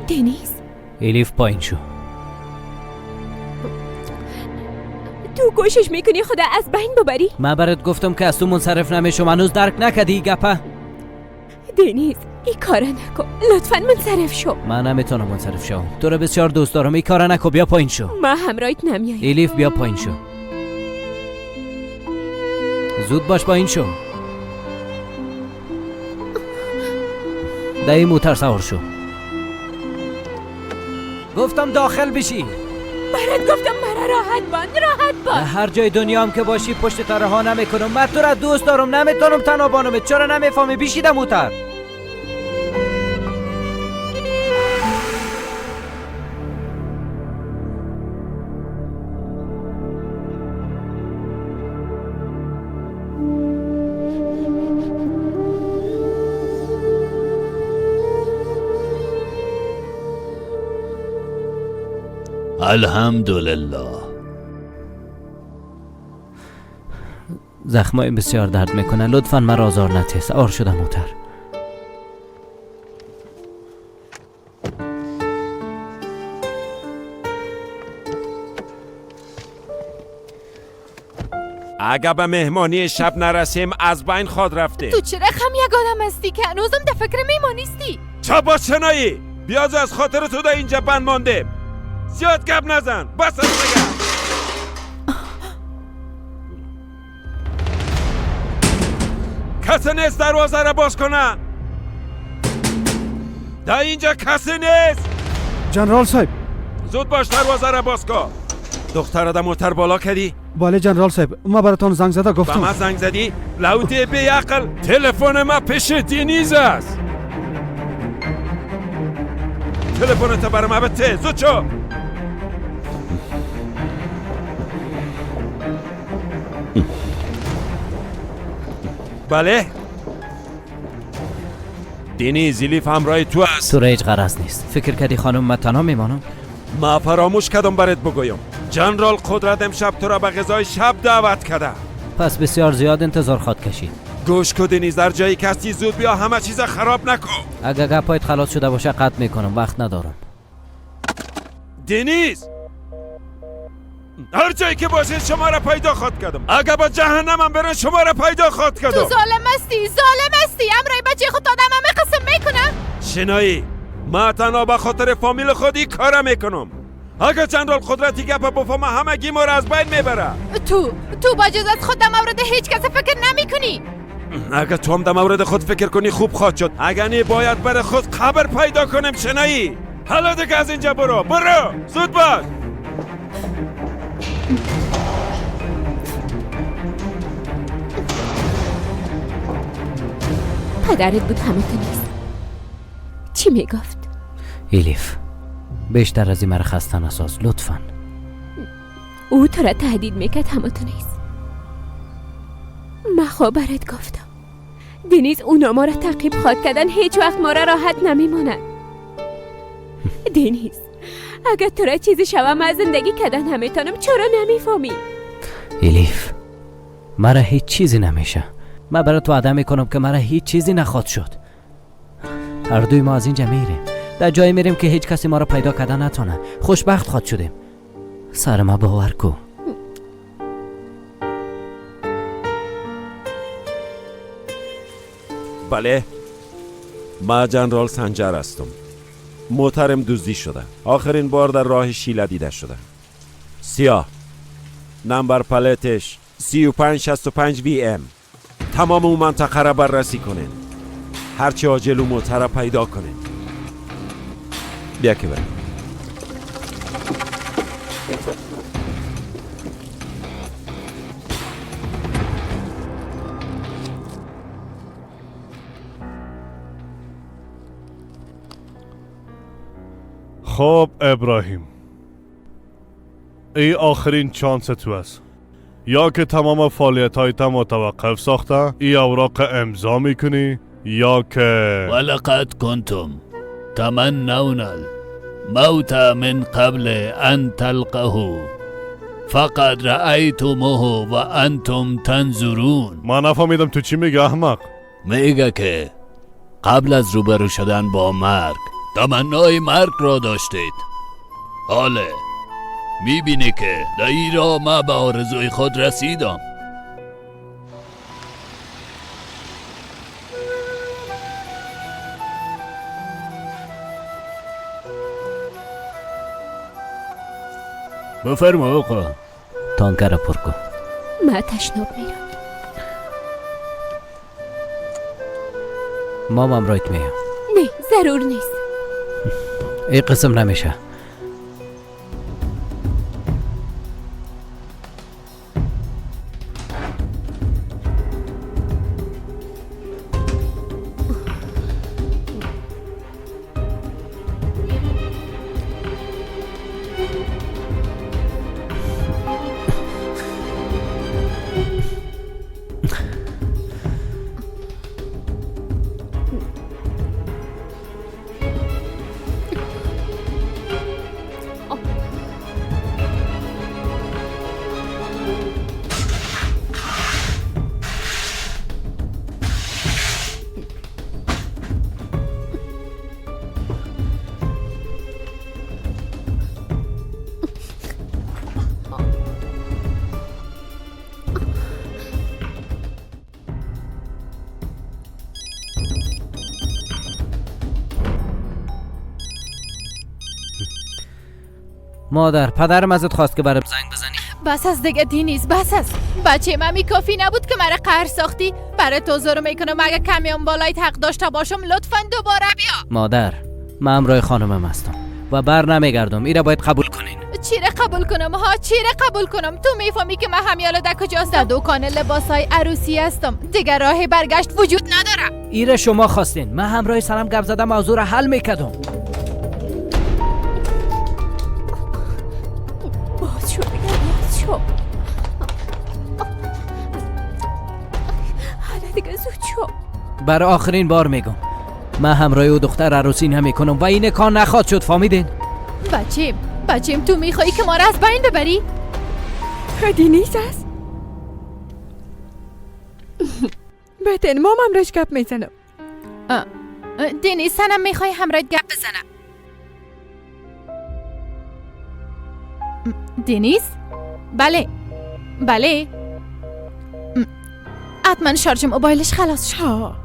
دنیز، الیف پایین شو. تو کوشش میکنی خدا از بین ببری؟ من برات گفتم که از تو منصرف نمیشم، هنوز درک نکردی گپه؟ دنیز این کار نکن، لطفا منصرف شو. من نمیتونم منصرف شم، تو رو بسیار دوست دارم، این کار نکن، بیا پایین شو. من همراهت نمیایم. الیف بیا پایین شو، زود باش پایین شو. در این موتر سوار شو. گفتم داخل بشی. برات گفتم مرا راحت بان، راحت بان. هر جای دنیا هم که باشی پشت تا رها نمیکنم. من تو را دوست دارم، نمیتونم تنها بانم. چرا نمیفهمی؟ بیشیدم موتر. الحمدلله. زخمای بسیار درد میکنه، لطفا مرا آزار نده. سوار شدم موتر. اگه به مهمانی شب نرسیم از بین خواد رفته. تو چرا خم یک آدم هستی که هنوزم در فکر میمانیستی؟ چه با چنایی؟ بیاز از خاطر تو در اینجا بند مانده. زیاد گپ نزن، بس از دیگه. کسی نیست دروازه را باز کنه. در اینجا کسی نیست. جنرال صاحب زود باش دروازه را باز کن. دختر را موتر بالا کردی؟ بله جنرال صاحب، ما براتون زنگ زده گفتم. به من زنگ زدی؟ لوتی بی عقل، تلفن ما پیش دینیز است. تلفن تو برام بده، زود شو. بله دینیز، الیف همراه تو است. تو را هیچ غرض نیست. فکر کردی خانم من تنها میمانم؟ ما فراموش کردم برات بگویم. جنرال قدرت امشب تو را به غذای شب دعوت کرده. پس بسیار زیاد انتظار خواد کشید. گوش کن دنیز، در جایی کسی زود بیا، همه چیز خراب نکن. اگه گپایت خلاص شده باشه قطع میکنم، وقت ندارم. دنیز هر جایی که باشه شما را پیدا خواد کردم. اگه با جهنمم برن شما را پیدا خواد کردم. تو ظالم هستی، ظالم هستی. امرای بچه خود آدم همه قسم میکنم. شنایی ما تنها به خاطر فامیل خود این کارا میکنم. اگه جنرال قدرتی گپ بفهمه همگی ما را از بین میبره. تو با جز از خود در مورد هیچ کس فکر نمیکنی. اگه تو هم در مورد خود فکر کنی خوب خواهد شد. اگه نی باید برای خود قبر پیدا کنیم. شنایی حالا دیگه از اینجا برو، برو زود باش. پدرت بود همه تو نیست. چی میگفت؟ ایلیف بیشتر از این مرا خسته نساز لطفاً. او تو را تهدید میکرد همه تو نیست. من خبرت گفتم دنیز اونا ما را تعقیب خواد کردن، هیچ وقت ما را راحت نمیماند. دنیز اگر تو را چیزی شوم از زندگی کردن نمیتونم، چرا نمیفهمی؟ ایلیف مرا هیچ چیزی نمیشه. من برات وعده میکنم که مرا هیچ چیزی نخواد شد. هر دوی ما از اینجا میریم، در جایی میریم که هیچ کسی ما را پیدا کردن نتونه. خوشبخت خواد شدیم. سر ما باور کو. بله ما جنرال سنجر هستم. موترم دزدی شده. آخرین بار در راه شیله دیده شده. سیاه، نمبر پلتش 3565 وی ام. تمام اون منطقه را بررسی کنین. هرچی عاجل و موتر را پیدا کنین. بیا که بریم. خب ابراهیم، ای آخرین چانس تو است. یا که تمام فعالیت های متوقف ساخته، ای اوراق امضا میکنی، یا که ولقد کنتم تمنون الموت من قبل ان تلقه فقد رأیتموه و انتم تنظرون. من نفهمیدم تو چی میگه احمق. میگه که قبل از روبرو شدن با مرگ تمنای مرگ را داشتید. حاله میبینی که در این راه ما به آرزوی خود رسیدم. بفرما آقا. تانکر را پر کن. من تشناب میرم. مامام رایت میام. نه ضرور نیست. این قسم نمیشه. مادر، پدرم ازت خواست که برام زنگ بزنی. بس از دیگه دینیز، بس از. بچه ممی کافی نبود که مرا قهر ساختی؟ برای تو زور میکنم اگه کمیان بالایت حق داشته باشم لطفا دوباره بیا. مادر، من همراه خانمم هستم و بر نمیگردم. ایره باید قبول کنین. چی را قبول کنم ها؟ چی را قبول کنم؟ تو میفهمی که من همیالا در کجاست؟ در دکان لباسای عروسی هستم. دیگه راه برگشت وجود نداره. ایره شما خواستین. من همراه سرم گپ زدم، موضوع را حل میکردم. برای آخرین بار میگم من همراه او دختر عروسی نمیکنم و این کار نخواد شد. فهمیدین؟ بچیم تو میخوایی که ما را از بین ببری؟ دینیز است. بهتر مامم رش گپ میزنم. دینیز سنم میخوای همراه گپ بزنم. دینیز؟ بله بله. حتما شارژ موبایلش خلاص شد.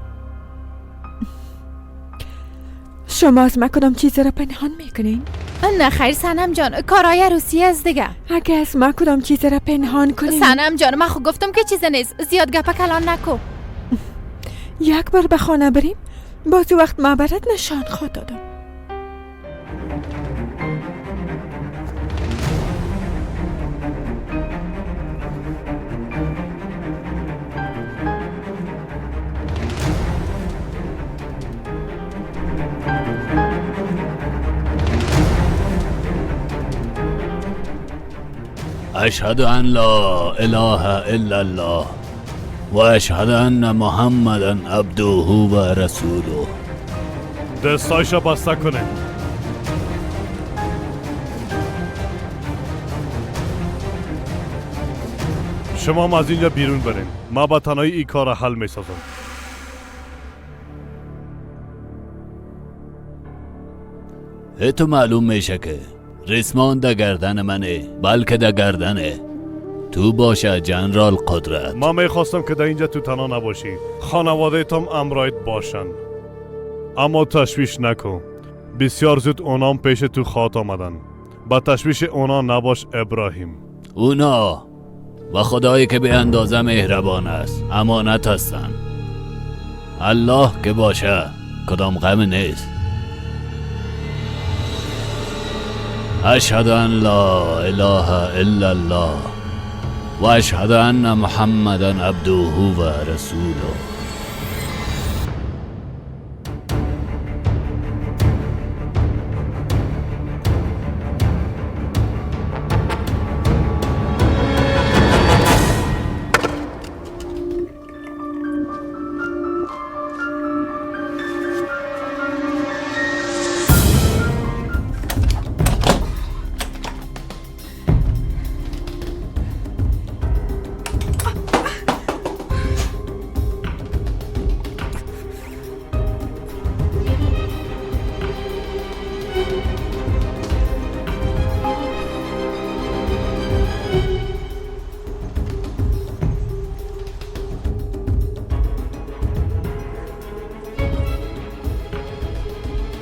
شما از من کدام چیزی را پنهان میکنین؟ نه خیر سنم جان، کارای عروسی است دیگه. اگه از من کدام چیزی را پنهان کنین؟ سنم جان من خود گفتم که چیز نیست، زیاد گپ کلان نکو. یک بار به خانه بریم، باز وقت من برات نشان خواد دادم. اشهد ان لا اله الا الله و اشهد ان محمدا عبده و رسوله. دستایش را بسته کنه. شما هم از اینجا بیرون برین. ما با تنهایی این کار را حل می سازم. تو معلوم میشه که ریسمان در گردن منه، بلکه در گردنه تو باشه جنرال قدرت. ما میخواستم که در اینجا تو تنها نباشی، خانواده تام امرایت باشن. اما تشویش نکن، بسیار زود اونام پیش تو خواهد آمدن. با تشویش اونا نباش ابراهیم. اونا و خدایی که به اندازه مهربان است امانت هستن. الله که باشه کدام غم نیست. اشهد ان لا اله الا الله و اشهد ان محمدا عبده و رسوله.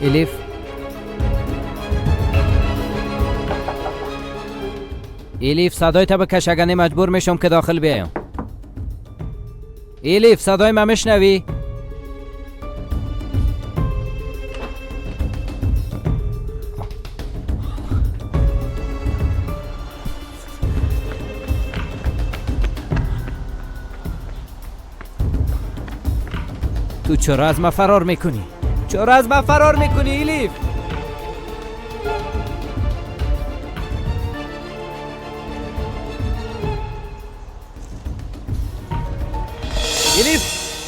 الیف، الیف صدای تا بکش، اگه نه مجبور میشم که داخل بیایم. الیف صدای من میشنوی؟ تو چرا از من فرار میکنی؟ چرا از من فرار میکنی الیف؟ الیف،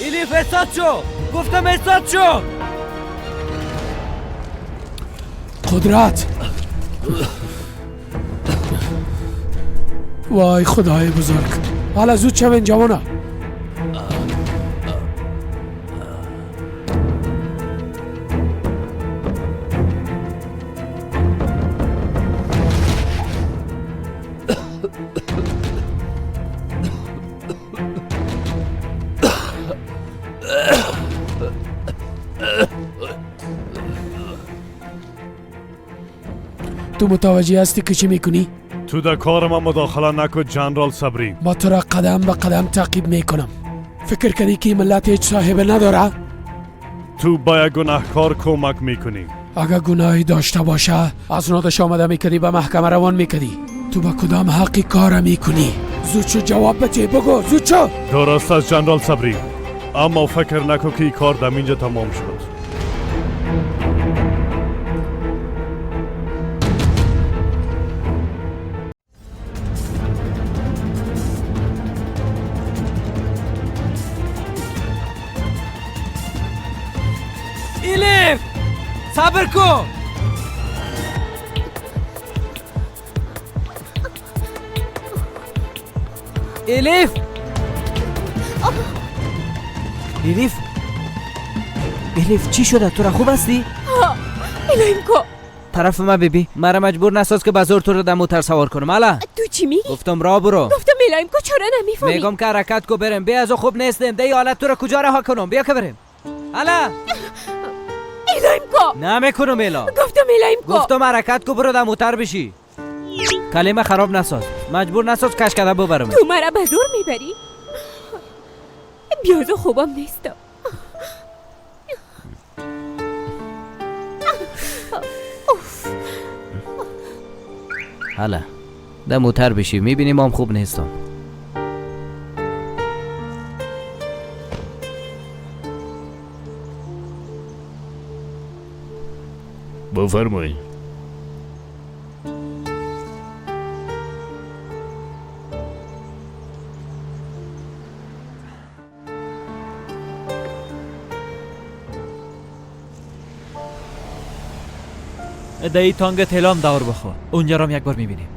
الیف استاد شو! گفتم استاد شو! قدرت! وای خدای بزرگ، حالا زود شوین جوانا. تو متوجه هستی که چی میکنی؟ تو در کار ما مداخله نکن جنرال صبری. ما تو را قدم به قدم تعقیب میکنم. فکر کنی که ملت هیچ صاحب نداره؟ تو با یک گناهکار کمک میکنی. اگر گناهی داشته باشه از نادش آمده میکردی به محکمه روان میکردی. تو با کدام حقی کار میکنی؟ زود شو جواب بده، بگو زود شو. درست است جنرال صبری، اما فکر نکن که این کار در اینجا تمام شد. الیف صبر کن. الیف، الیف، الیف چی شده؟ تو را خوب هستی؟ الهیم کو طرف ما بیبی، مرا مجبور نساز که بزور تو رو در موتر سوار کنم. الا تو چی میگی؟ گفتم را برو. گفتم الهیم کو چرا نمیفهمی؟ میگم که حرکت کو بریم. بیا از خوب نیستیم دی حالت تو را کجا رها کنم؟ بیا که بریم. الا الهیم کو نمیکنم. الا گفتم الهیم کو. گفتم حرکت کو برو در موتر بشی. کلمه خراب نساز، مجبور نساز کش کده ببرم. تو مرا به زور میبری؟ بیازو خوبم نیستم. حالا در موتر بشی میبینیم هم خوب نیستم. بفرمایید. در این تانگ تیلام دور بخو، اونجا را یک بار میبینیم.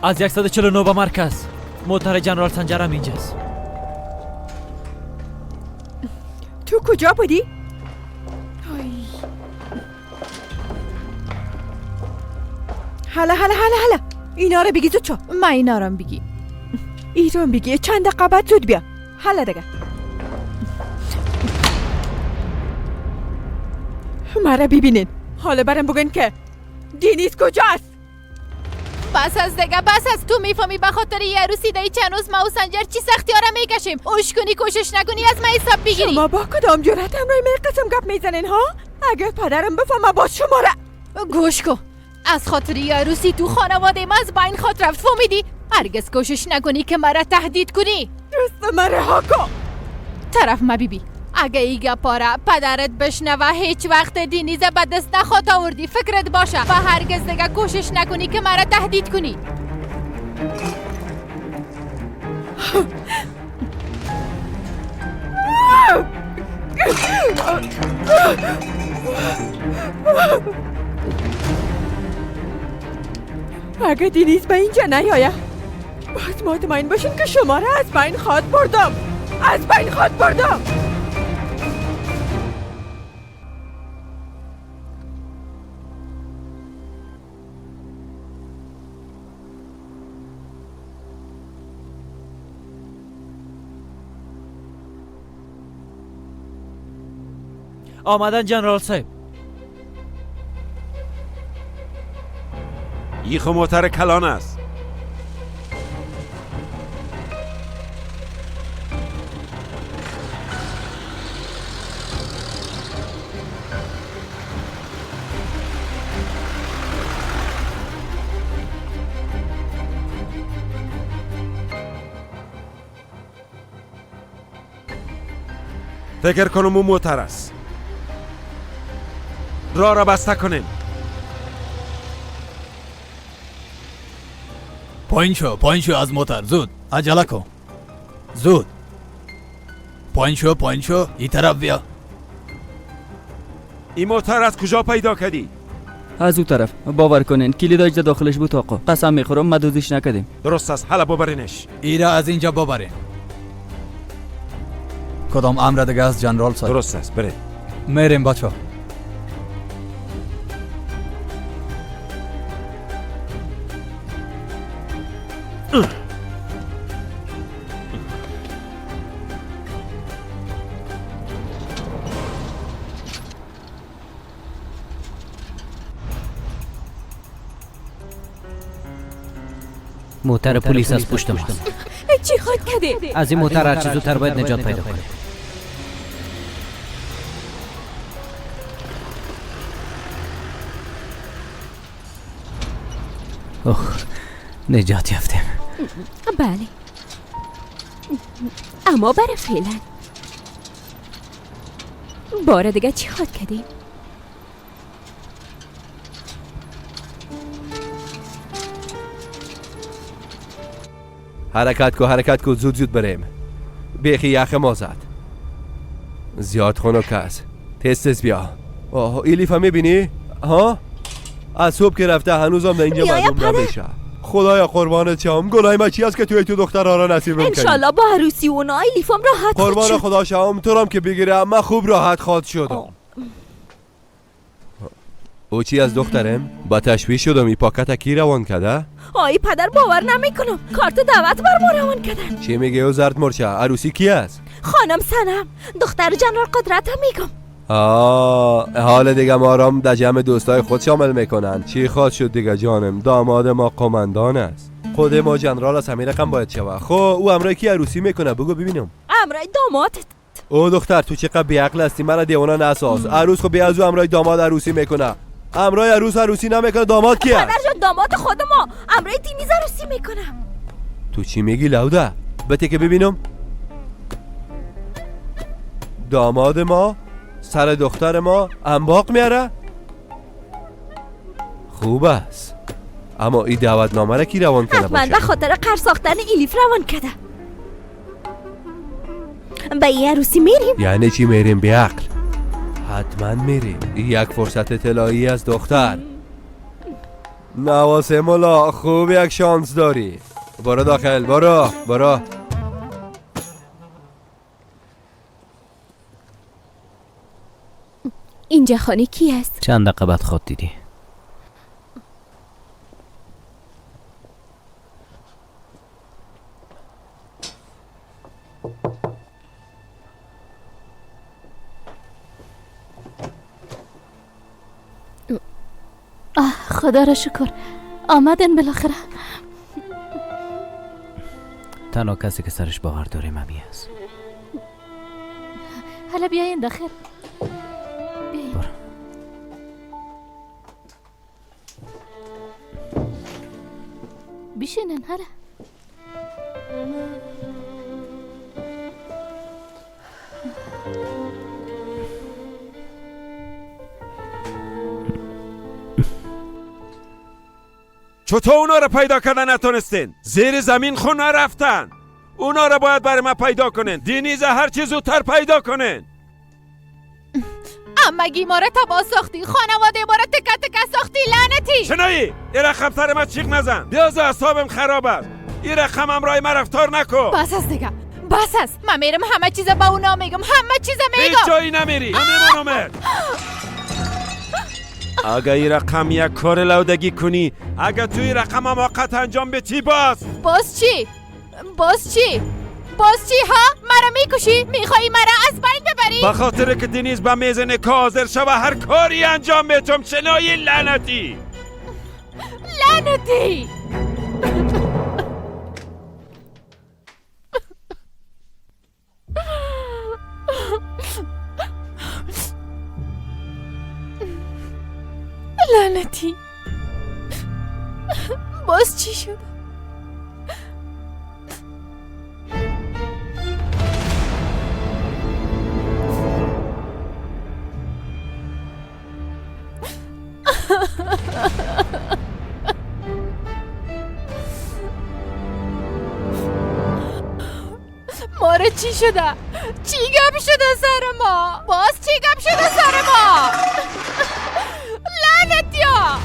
از 149 به مرکز، موتر جنرال سنجر هم اینجاست. تو کجا بودی؟ حالا حالا حالا حالا اینا رو بگی زود چو. ما اینا رو بگی، ایران بگی چند دقیقه بعد زود بیا. حالا دیگه مرا ببینین، حالا برم بگن که دینیز کجاست. بس از دیگه، بس از تو میفهمی به خاطر یه عروسی در چند روز ما و سنجر چی سختی ها را میکشیم. اوش کنی، کوشش نکنی از ما حساب بگیری. شما با کدام جرأت همراه می قسم گپ میزنین ها؟ اگر پدرم بفهمه باز شما را. گوش کن، از خاطر یه عروسی تو خانواده ما از بین خود رفت، فهمیدی؟ هرگز کوشش نکنی که مرا تهدید کنی. دست مرا رها کن. طرف ما بیبی، اگه ای گپارا پدرت بشنوه هیچ وقت دینیزه به دست نخواد آوردی، فکرت باشه و هرگز دیگه کوشش نکنی که مرا تهدید کنی. اگه دینیز به اینجا نیایه باید مطمئن باشین که شما را از بین خواد بردم، از بین خواد بردم. آمدن جنرال صاحب. ای خو موتر کلان است. فکر کنم اون موتر است. راه را بسته کنیم. پایین شو، پایین شو از موتر، زود عجله کن، زود پایین شو، پایین شو، این طرف بیا. این موتر از کجا پیدا کردی؟ از او طرف. باور کنین کلید داخلش بود آقا، قسم میخورم ما دزدیش نکردیم. درست است، حالا ببرینش. ایرا از اینجا ببرین. کدام امر دیگه از جنرال صاحب؟ درست است، بریم. میریم بچه. موتر پلیس از پشت ماست. چی خود کردی؟ از این موتر هرچی زودتر باید نجات پیدا کنیم. اوه، نجات یافتیم. بله، اما برای فعلا بار دیگه چی خود کردیم؟ حرکت کو، حرکت کو، زود زود بریم. بیخی یخ ما زد. زیاد خنک است. تست بیا. آه، ایلیف هم میبینی؟ ها؟ از صبح که رفته هنوزم در اینجا معلوم نمیشه. خدایا قربانت شم، گناه من چی است که توی تو دخترها را نصیبم کردی؟ انشالله با عروسی اونا ایلیفم راحت قربان شد. خدا شم، تو رام که بگیرم من خوب راحت خواد شدم. او چی از دخترم؟ با تشویش شدم. این پاکت کی روان کرده؟ آی پدر باور نمیکنم، کارت دعوت بر ما روان کردن. چی میگه او زرد مرچه؟ عروسی کی است؟ خانم سنم، دختر جنرال قدرت هم میگم. آه، حال دیگه ما رام در جمع دوستای خود شامل میکنن. چی خواد شد دیگه جانم؟ داماد ما قماندان است، خود ما جنرال از همین رقم باید شوه. خب او امرای کی عروسی میکنه؟ بگو ببینم. امرای دامادت. او دختر تو چقدر بیعقل هستی، مرا دیوانه نساز. عروس خب بی از او امرای داماد عروسی میکنه. امرای عروس عروسی نمیکنه، داماد کیه؟ پدر جان داماد خود ما امرای دینیز عروسی میکنه. تو چی میگی لوده؟ بته که ببینم. داماد ما سر دختر ما انباق میاره؟ خوب است. اما این دعوتنامه را کی روان کرده حتما باشه؟ به خاطر قرض ساختن الیف روان کرده. به این عروسی میریم؟ یعنی چی میریم بی عقل؟ حتما میریم. این یک فرصت طلایی از دختر. نواسه مولا، خوب یک شانس داری. برو داخل، برو برو. اینجا خانه کی است؟ چند دقیقه بعد خود دیدی. آه خدا را شکر آمدن بالاخره. تنها کسی که سرش باور داریم همی است. حالا بیاین داخل. بیاین. برو. بشینن حالا. چطور اونا را پیدا کردن نتونستین؟ زیر زمین خون نرفتن. اونا را باید برای ما پیدا کنین. دینیز هر چیز زودتر پیدا کنین. امگی ما را تباه ساختی، خانواده ما را تکه تکه ساختی، لعنتی. شنایی این رقم سر ما چیغ نزن. بیاز اعصابم خراب است. این رقم همراه ما رفتار نکن. بس است دیگه، بس است. من میرم همه چیز به اونا میگم، همه چیز میگم. هیچ جایی نمیری، نمیمونم. اگه این رقم یک کار لودگی کنی، اگه توی رقم حماقت انجام بدی، باز باز چی؟ باز چی؟ باز چی ها؟ مرا میکشی؟ میخوایی مرا از بین ببری؟ به خاطر که دنیز به میز نکاح حاضر شوه هر کاری انجام میتم. چنایی لعنتی، لعنتی. لعنتی. باز چی شد؟ ماره چی شده؟ چی گپ شده سر ما؟ باز چی گپ شده سر ما؟ لعنتی ها.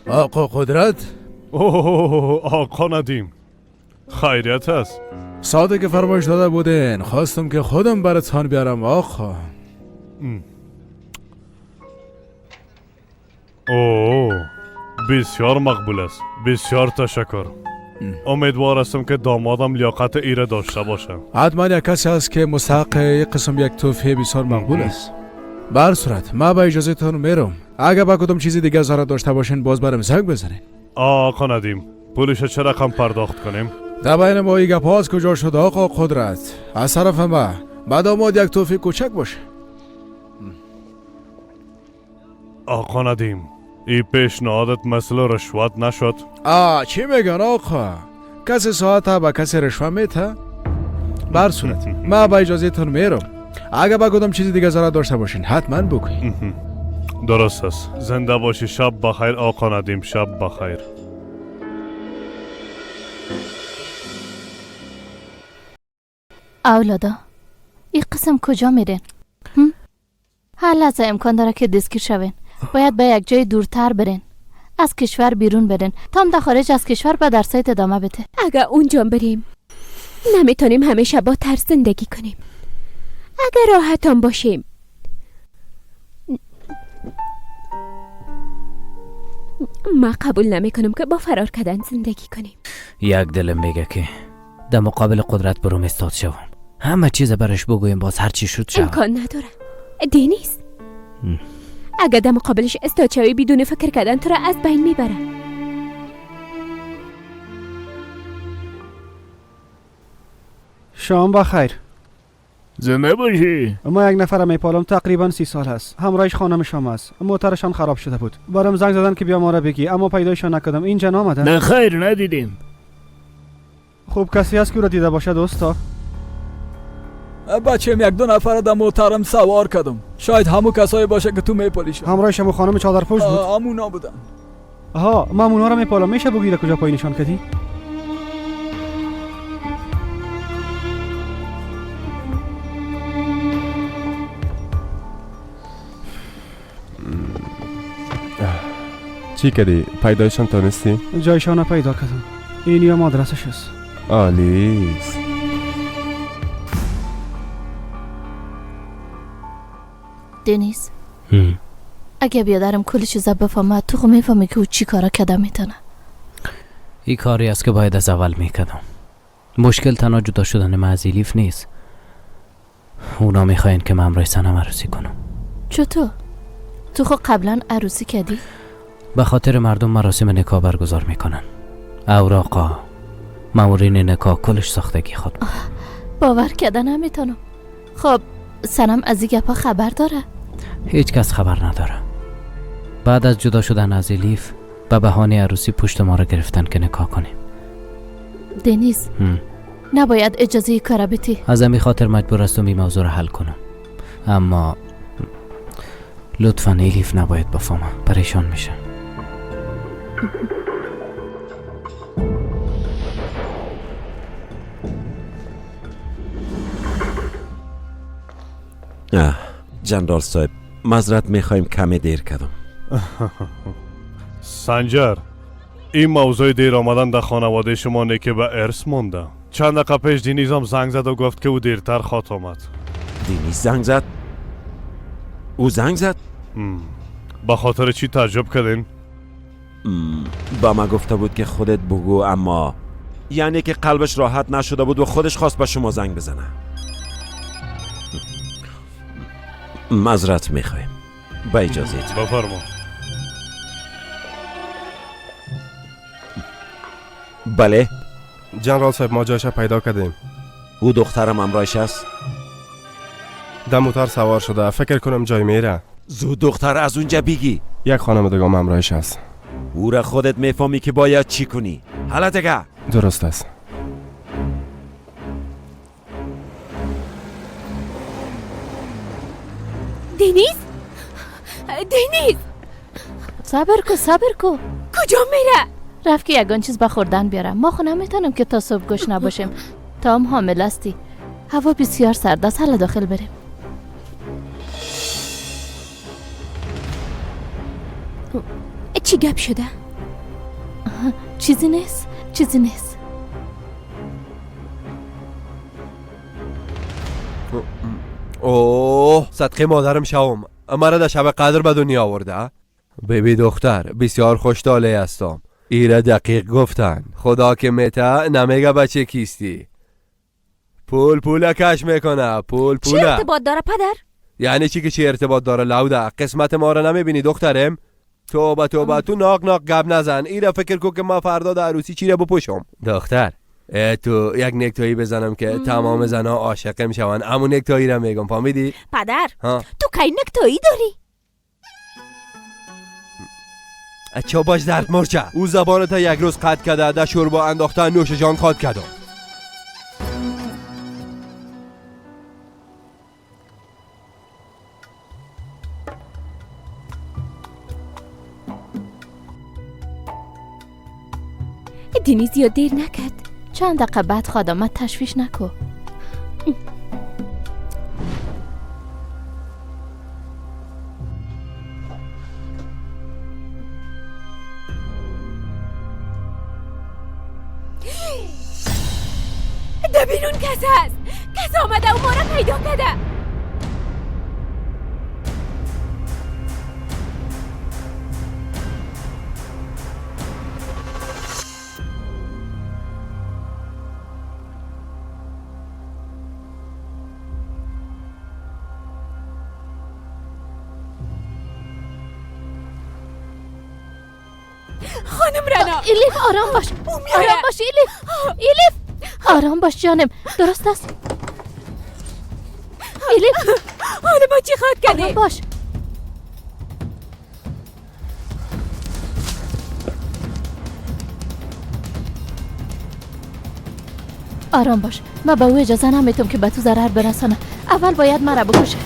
آقا قدرت. اوه آقا ندیم، خیریت است. ساده که فرمایش داده بودین خواستم که خودم براتان بیارم آقا. اوه بسیار مقبول است، بسیار تشکر. امیدوار هستم که دامادم لیاقت ایره داشته باشه. حتما یک کسی است که مستحق یک قسم یک توفیه بسیار مقبول است. بر صورت ما با اجازه تان میرم. اگه با کدوم چیزی دیگه ضرورت داشته باشین باز برم زنگ بزنین. آقا ندیم، پولش چه رقم پرداخت کنیم؟ در بین ما این گپ از کجا شد آقا قدرت؟ از طرف ما بعد آماد یک توفیق کوچک باشه. آقا ندیم، این پیشنهادت مثل رشوت نشد؟ چی میگن آقا؟ کسی ساعت به کسی رشوه میته؟ بر صورت ما با اجازه تون میرم. اگه با کدام چیزی دیگه ضرورت داشته باشین حتما بگوین. درست است. زنده باشی. شب بخیر آقا ندیم، شب بخیر. اولادا این قسم کجا میرین؟ هر لحظه امکان داره که دستگیر شوین. باید به یک جای دورتر برین، از کشور بیرون برین تا هم در خارج از کشور به درسایت ادامه بده. اگه اونجا بریم نمیتونیم همیشه با ترس زندگی کنیم. اگه راحتان باشیم ما قبول نمی کنم که با فرار کردن زندگی کنیم. یک دلم میگه که در مقابل قدرت بروم استاد شوم، همه چیز برش بگویم، باز هر چی شد شود. امکان نداره دینیز. اگه در مقابلش استاد شوی بدون فکر کردن تو را از بین میبره. شام بخیر. زنده باشی. ما یک نفر میپالم، تقریبا 30 سال هست. همراهش خانم شما است. موترشان خراب شده بود. برام زنگ زدن که بیا ما را بگی، اما پیدایشان نکردم. اینجا نامدن؟ نه خیر، ندیدیم. خوب کسی هست که او را دیده باشد اوستا؟ بچم یک دو نفر در موترم سوار کردم. شاید همو کسایی باشه که تو میپالیشون. همراهش هم خانم چادرپوش بود. همونا بودن. آها، ما اونا را میپالم. میشه بگی در کجا پای نشان کردی؟ چی کردی؟ پیدایشان تانستی؟ جایشان پیدا کردم. این یا آدرسش است. عالیست. دنیز، اگه بیادرم کل چیزا بفهمه، تو خو میفهمی که او چی کارا کده میتونه. این کاری است که باید از اول میکردم. مشکل تنها جدا شدن من از الیف نیست. اونا میخواین که من همراه سنم عروسی کنم. چطور؟ تو خو قبلا عروسی کردی؟ به خاطر مردم مراسم نکاح برگزار میکنن. اوراقا، مامورین نکاح، کلش ساختگی خود. باور کردن نمیتونم. خب سنم از این گپا خبر داره؟ هیچ کس خبر نداره. بعد از جدا شدن از الیف به بهانه عروسی پشت ما را گرفتن که نکاح کنیم. دنیز، نباید اجازه کار بدی. از همین خاطر مجبور هستم این موضوع را حل کنم. اما لطفا الیف نباید بفهمه، پریشان میشه. جنرال صاحب، معذرت میخوایم کمی دیر کردم. سنجر، این موضوع دیر آمدن در خانواده شما نیکه به ارث مونده. چند دقیقه پیش دینیز هم زنگ زد و گفت که او دیرتر خواهد آمد. دینیز زنگ زد؟ او زنگ زد؟ به خاطر چی تعجب کردین؟ با ما گفته بود که خودت بگو، اما یعنی که قلبش راحت نشده بود و خودش خواست به شما زنگ بزنه. معذرت میخوایم. با اجازه بفرما. بله جنرال صاحب، ما جایش پیدا کردیم. او دخترم همراهش است؟ در موتر سوار شده، فکر کنم جای میره. زود دختر از اونجا بگی. یک خانم دیگه هم همراهش است. او را خودت میفهمی که باید چی کنی. حالا دیگه درست است. دنیز، دنیز، صبر کو، صبر کو. کجا میره؟ رفت که یگان چیز بخوردن بیارم. ما خو نمیتونم که تا صبح گوش نباشیم. تا هم حامل هستی. هوا بسیار سرد است. حالا داخل بریم. چی گپ شده؟ چیزی نیست، چیزی نیست. اوه، صدقه مادرم شوم، مرا در شب قدر به دنیا آورده. بیبی دختر، بسیار خوشتاله هستم. ایره دقیق گفتن. خدا که میته نمیگه بچه کیستی. پول پول کش میکنه. پول پول. چه ارتباط داره پدر؟ یعنی چی که چه ارتباط داره لوده؟ قسمت ما را نمیبینی دخترم؟ توبه توبه، تو ناق ناق گپ نزن. ایره فکر کو که ما فردا در عروسی چی را بپوشم. دختر تو یک نکتایی بزنم که تمام زنها عاشق میشون. امو نکتایی را میگم، فهمیدی؟ پدر تو کی نکتایی داری؟ اچا باش درد مرچه. او زبان تا یک روز قطع کرده، در شوربا انداخته، نوش جان خواد کردم. دنیز زیاد دیر نکرد. چند دقیقه بعد خواد آمد، تشویش نکو. در بیرون کس هست. کس آمده و ما را پیدا کرده. خانم رنا. الیف آرام باش، آرام باش الیف. الیف آرام باش جانم، درست است. الیف، حالا با چی خواد کردی؟ باش. آرام باش، من به او اجازه نمیتم که به تو ضرر برسانه. اول باید مرا بکشه.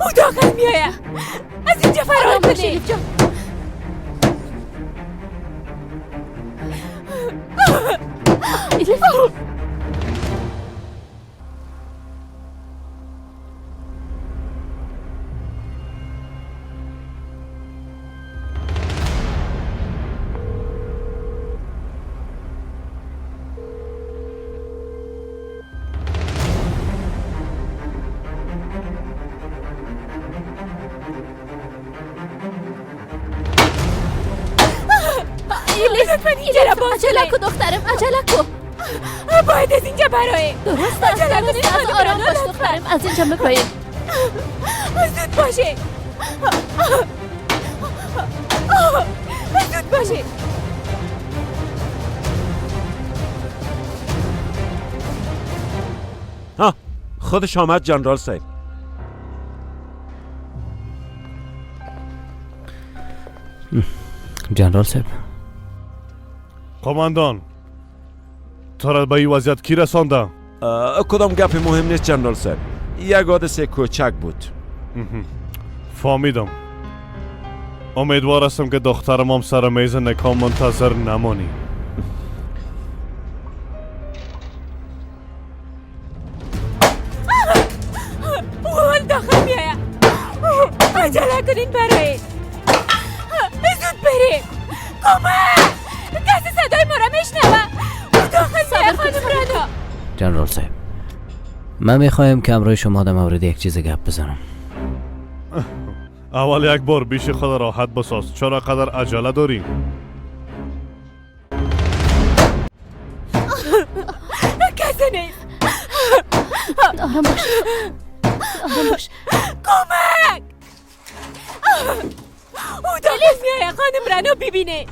او داخل میآید. از اینجا فرار کنی. الیف، عجله کو دخترم، عجله کو. باید از اینجا براییم. درست است، درست است. آرام باش دخترم، از اینجا میبراییم. زود باشه، زود باشه. ها، خودش آمد جنرال صاحب. جنرال صاحب. قماندان، تو را به این وضعیت کی رسانده؟ کدام گپ مهم نیست جنرال صاحب، یک حادثه کوچک بود. فهمیدم. امیدوار هستم که دخترم هم سر میز نکاح منتظر نمانی. او داخل میآید. عجله کنین برای زود بریم. کمک! کسی صدای ما را میشنوه؟ او داخل میآید خانم رنا. جنرال صاحب، من میخوایم که همراه شما در مورد یک چیز گپ بزنم. اول یک بار بیش خود راحت بساز. چرا قدر عجله داری؟ کسی نیست. آرام باش، آرام باش. کمک! او داخل میآید خانم رنا ببینه.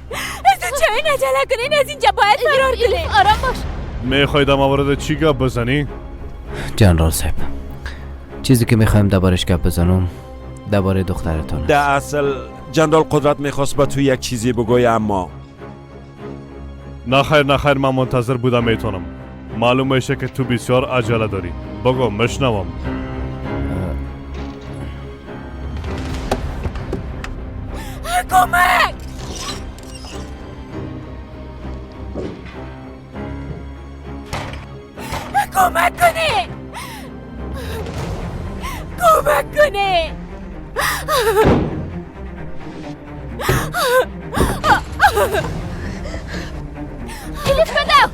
از چای عجله کنین، از اینجا باید فرار کنین. آرام باش. میخوای در مورد چی گپ بزنی؟ جنرال صاحب، چیزی که میخوایم دربارش گپ بزنم درباره دخترتون. در اصل جنرال قدرت میخواست با تو یک چیزی بگوی، اما نه خیر، نه خیر، من منتظر بودم. میتونم. معلوم میشه که تو بسیار عجله داری. بگو مشنوم. کمک! کمک کنه! کمک کنه! الیف بدو!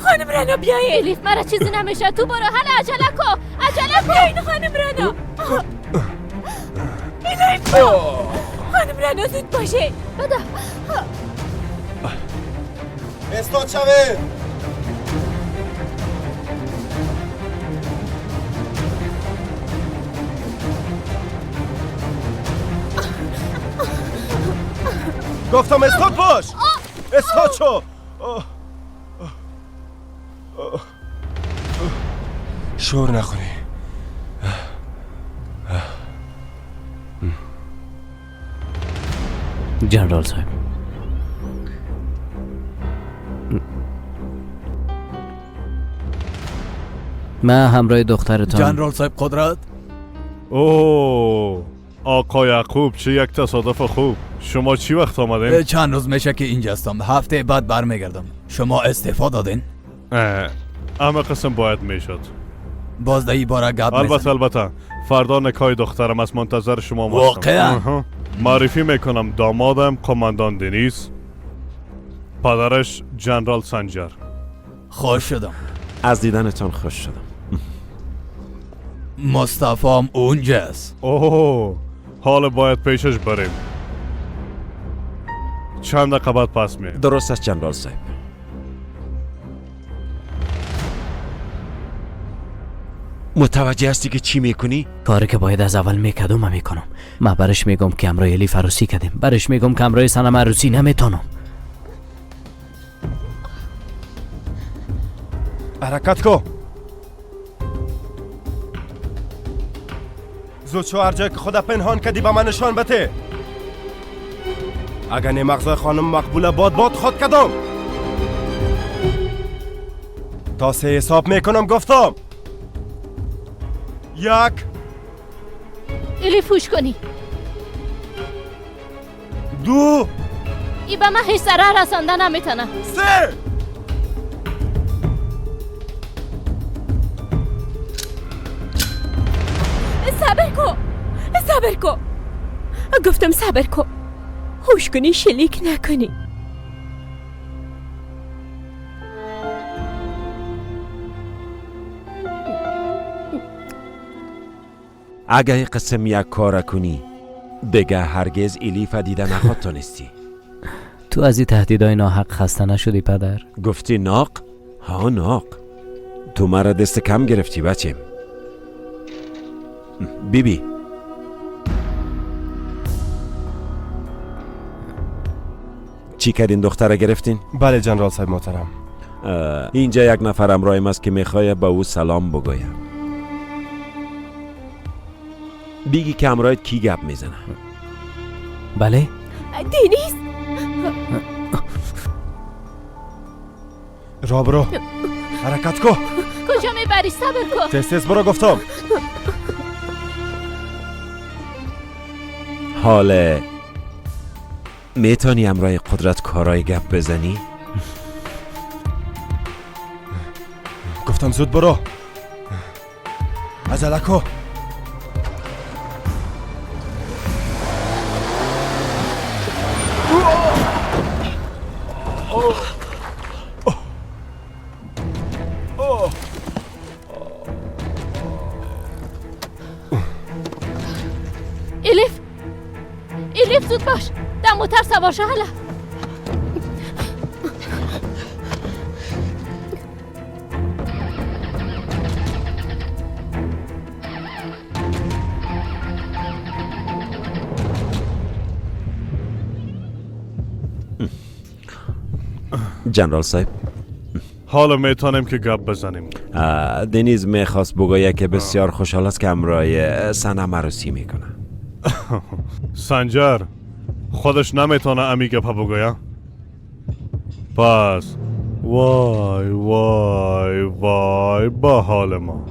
خانم رنا بیایید. الیف مرا چیزی نمیشه، تو برو. حالا عجله کو، عجله کو. بیایید خانم رنا. الیف خانم رنا زود باشه. بدو. استاد شوه. گفتم استاد باش. استاد شو. شور نخوری. جنرال صاحب، من همراه دخترتان. جنرال صاحب قدرت. اوه آقا یعقوب، چه یک تصادف خوب. شما چی وقت آمدین؟ چند روز میشه که اینجا هستم. هفته بعد برمیگردم. شما استعفا دادین؟ اما قسم باید میشد. باز در این باره گپ میزنیم. البته البته فردا نکاح دخترم است، منتظر شما هستم. واقعا؟ معرفی میکنم دامادم قماندان دنیز، پدرش جنرال سنجر. خوش شدم از دیدنتان. خوش شدم. مصطفی اونجاست. اوه حالا باید پیشش بریم. چند دقیقه بعد پس میایم. درست است جنرال صاحب. متوجه هستی که چی میکنی؟ کاری که باید از اول میکردم من میکنم. من برش میگم که همراه الیف عروسی کردیم. برش میگم که همراه سنم عروسی نمیتونم. حرکت کو. زود شو، هر جای که خدا پنهان کردی به من نشان بده. اگر نه مغزای خانم مقبوله باد باد خود کدام. تا سه حساب میکنم گفتم. یک. الیف هوش کنی. دو. ای به من هیچ ضرر رسانده نمیتونه. سه. صبر کو، صبر کو، گفتم صبر کو. هوش کنی، شلیک نکنی. اگه قسم یک کار کنی دیگه هرگز الیف دیده نخواد تونستی. تو از این تهدیدهای ناحق خسته نشدی پدر؟ گفتی ناق؟ ها ناق. تو مرا دست کم گرفتی بچیم. بیبی چی کردین؟ دختره گرفتین؟ بله جنرال صاحب محترم. اینجا یک نفر همراهیم است که میخواه به او سلام بگویم. بیگی که همراهت کی گپ میزنه؟ بله؟ دینیز. را برو، حرکت کو. کجا میبری؟ صبر کو. تز برو گفتم. حاله میتونی همراه قدرت کارای گپ بزنی؟ گفتم زود برو، عجله کو. الیف، الیف زود باش، در موتر سوار شو. حالا جنرال صاحب، حالا میتونیم که گپ بزنیم. دنیز میخواست بگوید که بسیار خوشحال است که همراه سنم عروسی میکنه. سنجر خودش نمیتونه امی گپ بگوید. پس وای وای وای با حال ما.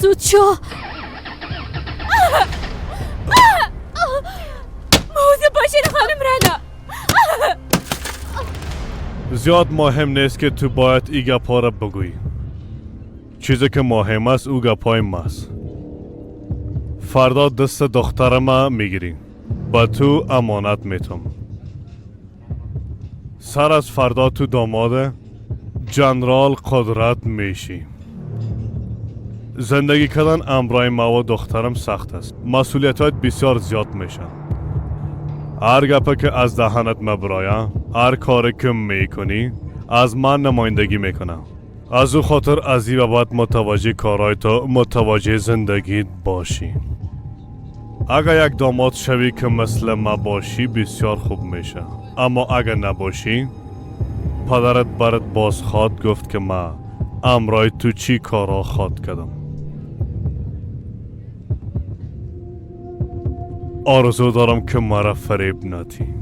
زود شو. موضوع باشین خانم رنا. زیاد مهم نیست که تو باید ای گپا را بگویی. چیزی که مهم است او گپای ماست. فردا دست دختر ما میگیری، با تو امانت میتم. سر از فردا تو داماد جنرال قدرت میشی. زندگی کردن امرای ما و دخترم سخت است. مسئولیتات بسیار زیاد میشه. هر گپه که از دهنت مبرایم، هر کاری که میکنی از من نمایندگی میکنم. از او خاطر از این بعد متوجه کارای تو، متوجه زندگیت باشی. اگر یک داماد شوی که مثل ما باشی بسیار خوب میشه، اما اگر نباشی پدرت برات باز خواد گفت که ما امرای تو چی کارا خواد کردم. آرزو دارم که مرا فریب ندی.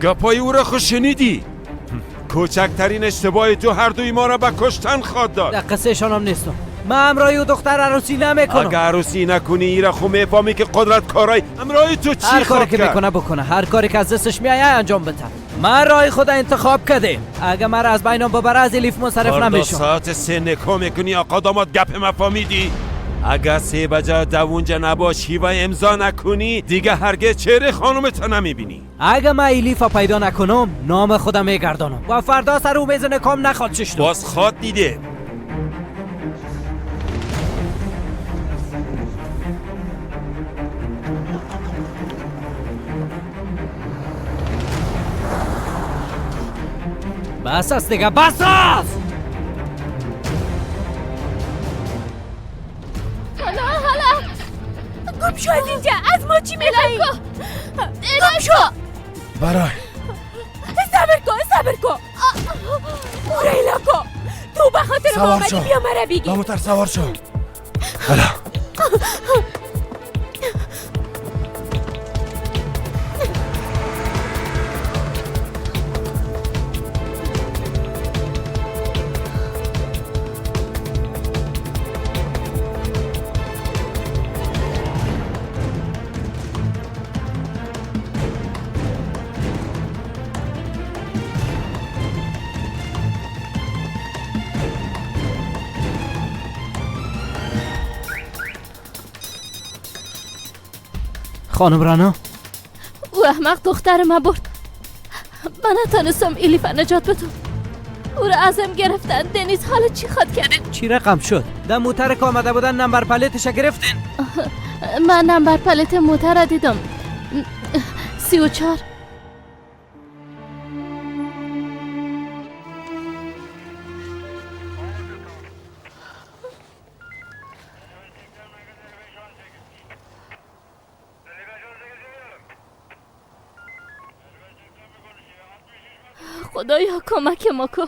گپای او را خوش شنیدی؟ کوچکترین اشتباه تو هر دوی ما را به کشتن خواد داد. در قصهشان هم نیستم. من امرای او دختر عروسی نمیکنم. اگه عروسی نکنی ایره خو میفهمی که قدرت کارای امرای تو چی هر کاری که کرد؟ میکنه بکنه، هر کاری که از دستش میایه انجام بده. من رای خود انتخاب کردم. اگه مرا از بینم ببره از الیف منصرف نمیشم. ساعت 3 نکا میکنی آقا داماد گپ مفهمیدی؟ اگه 3 بجه دوونجا نباشی و امضا نکنی دیگه هرگز چهره خانومت نمیبینی. اگه من الیف پیدا نکنم نام خودم میگردانم و فردا سر او میز نکام نخواد چشتم. باز خواد دیده. بس است دیگه، بس است. حالا حالا گم شو از اینجا. از ما چی میخوایی؟ گم شو. برای صبر کن، صبر کن. اوریلا کن، تو به خاطر ما آمدی، بیا مرا بگی. موتر سوار شو. حالا خانم رنا، او احمق دختر ما برد. من نتانستم الیف نجات بدم. او را ازم گرفتن. دنیز حالا چی خواد کرده؟ چی رقم شد؟ در موتر که آمده بودن نمبر پلیتش گرفتین؟ من نمبر پلیت موتر را دیدم، 34. خدایا کمک ما کو.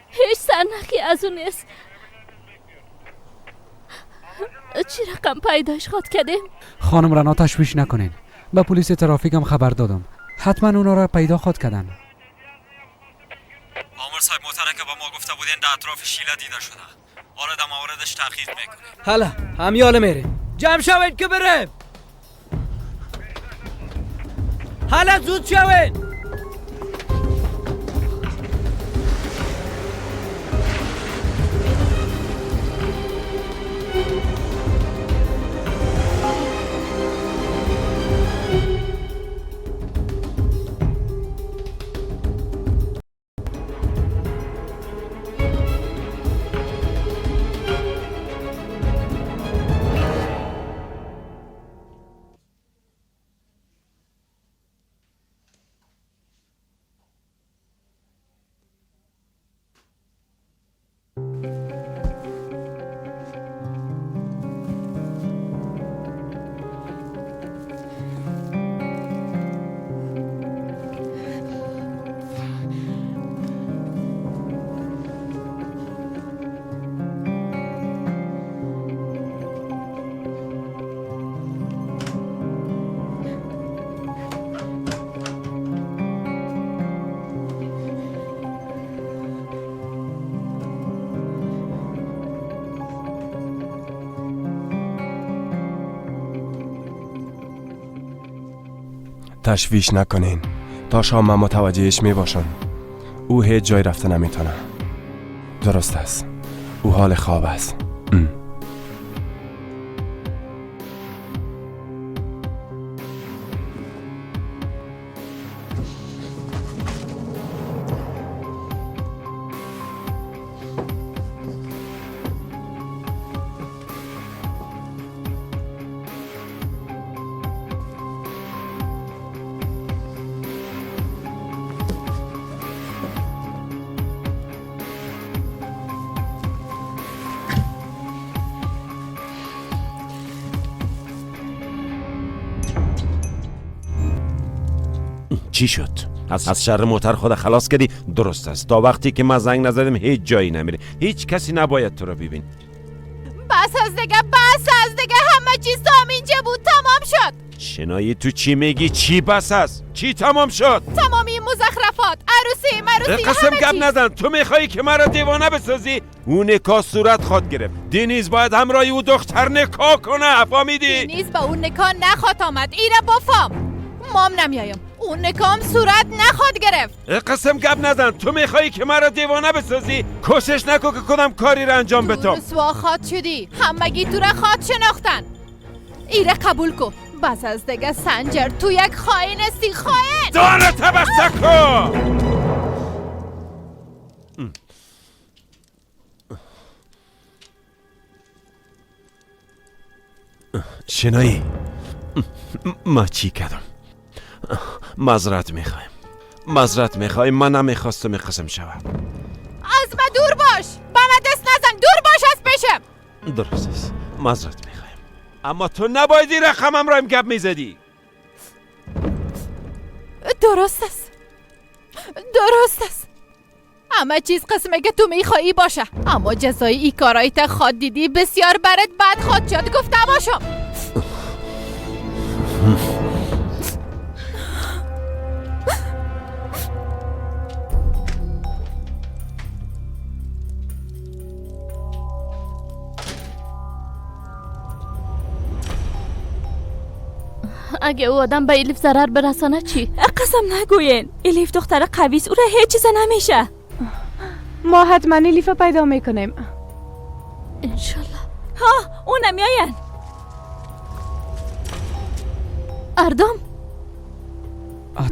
هیچ سرنخی از اون نیست. چی رقم پیداش خواد کردیم؟ خانم رنا تشویش نکنین، به پلیس ترافیک هم خبر دادم، حتما اونا را پیدا خواد کردن. مامور صاحب موتره که با ما گفته بودین در اطراف شیله دیده شده، حالا در موردش تحقیق میکنیم. حالا همیاله میریم، جمع شوید که بریم. حالا زود شوید. تشویش نکنین، تا شام من متوجهش می باشم. او هیچ جای رفته نمیتونه. درست است، او حال خواب است. چی شد؟ از شر موتر خود خلاص کردی؟ درست است. تا وقتی که ما زنگ نزدیم هیچ جایی نمیره. هیچ کسی نباید تو رو ببین. بس از دیگه، بس از دیگه، همه چیز تا اینجا بود، تمام شد. شنایی تو چی میگی؟ چی بس است؟ چی تمام شد؟ تمامی مزخرفات، عروسی مروسی، قسم گپ نزن. تو میخوای که مرا دیوانه بسازی؟ او نکاح صورت خواد گرفت. دنیز باید همراه او دختر نکاح کنه، فهمیدی؟ دنیز با اون نکاح نخواد آمد. ایره بفهم مام نمیایم. اون نکام صورت نخواد گرفت. قسم گپ نزن. تو میخوای که مرا دیوانه بسازی؟ کوشش نکن که کدام کاری را انجام بدم. تو رسوا خواد شدی، همگی تو را خواد شناختن. ایره قبول کن. بس از دیگه سنجر، تو یک خائن هستی، خائن. دانت بسته کن. شنایی ما چی کردم؟ معذرت میخوایم. معذرت میخوایم، من نمیخواستم این قسم شود. از من دور باش، با من دست نزن، دور باش از پیشم. درست است، معذرت میخوایم، اما تو نباید این رقمم را گپ میزدی. درست است، درست است، همه چیز قسمه که تو میخوایی باشه، اما جزای ای کارایی تا خواد دیدی بسیار برات بد خواد شد. گفته باشم. اگه او آدم به الیف ضرر برسانه چی؟ قسم نگوین، الیف دختر قوی است، او را هیچ چیز نمیشه. ما حتما الیف پیدا میکنیم انشالله. ها اونم میاین. اردم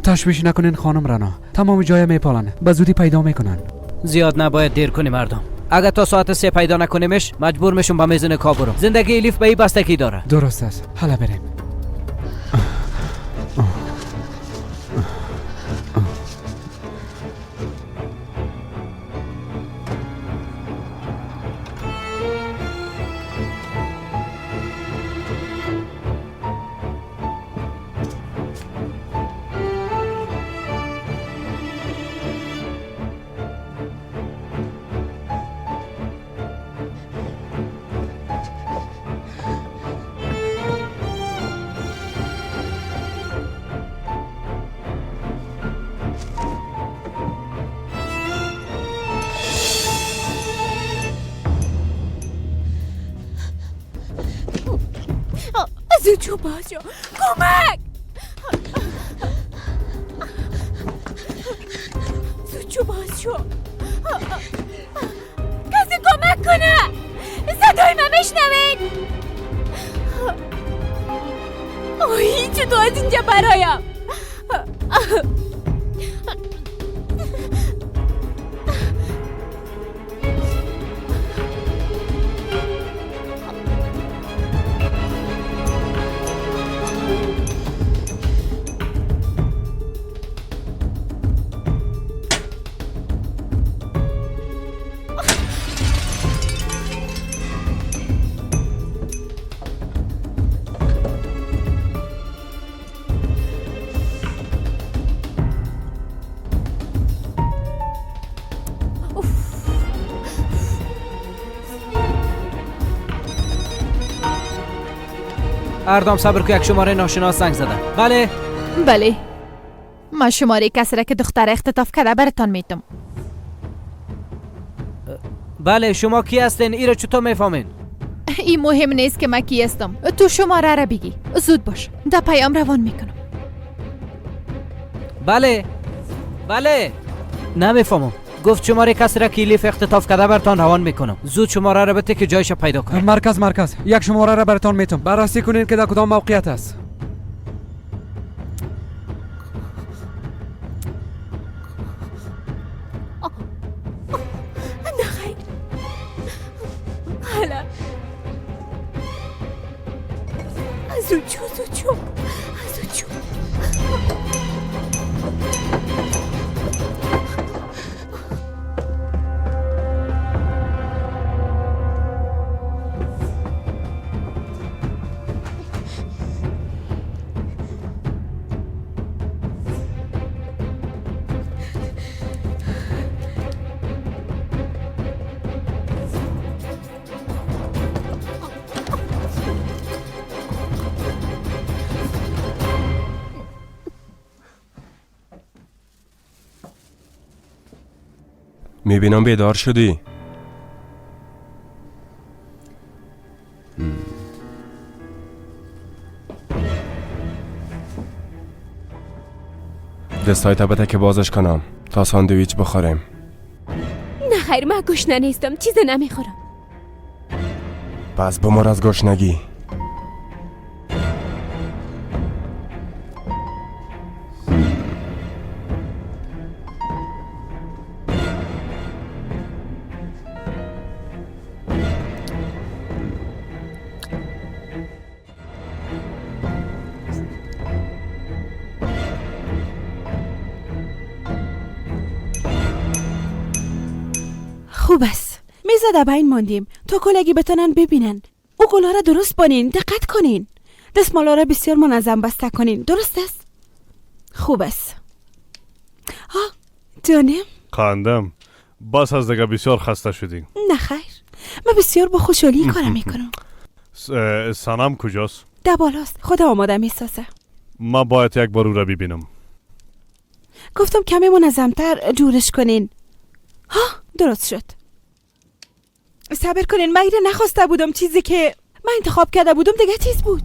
تشویش نکنین خانم رنا، تمام جای میپالن، به زودی پیدا میکنن. زیاد نباید دیر کنیم مردم، اگه تا ساعت 3 پیدا نکنیمش مجبور میشم به میزون کار برم. زندگی الیف به این بستگی داره. درست است، حالا بریم. زود باز شو، کمک! زود باز شو، کسی کمک کنه! صدای من میشنوید؟ آی چطور از اینجا برایم؟ اردام صبر که یک شماره ناشناس زنگ زده. بله بله، ما شماره کسی را که دختر اختطاف کرده براتان میتم. بله شما کی هستین؟ ای را چطور میفهمین؟ این مهم نیست که من کی هستم، تو شماره را بگی. زود باش، در پیام روان میکنم. بله بله، نمیفهمم. گفت شماره کسی را که الیف اختطاف کرده براتان روان میکنم. زود شماره را بده که جایش پیدا کنم. مرکز مرکز، یک شماره را براتان میتم، بررسی کنین که در کدام موقعیت است. نه خیر، حالا زود شو، زود شو، زود شو. میبینم بیدار شدی. دستایت بده که بازش کنم تا ساندویچ بخوریم. نه خیر، من گشنه نیستم، چیز نمیخورم. پس بمر از گشنگی. خوب است. میز در بین ماندیم تا کلگی بتونن ببینن. او گلها را درست بانین، دقت کنین. دستمالا را بسیار منظم بسته کنین. درست است؟ خوب است. ها جانم. قندم بس از دیگه بسیار خسته شدیم. نه خیر، من بسیار با خوشحالی کارم میکنم. سنم کجاست؟ در بالاست، خدا آماده میسازه. من باید یک بار او را ببینم. گفتم کمی منظمتر جورش کنین. ها درست شد. صبر کنین، من ایره نخواسته بودم. چیزی که من انتخاب کرده بودم دیگه چیز بود.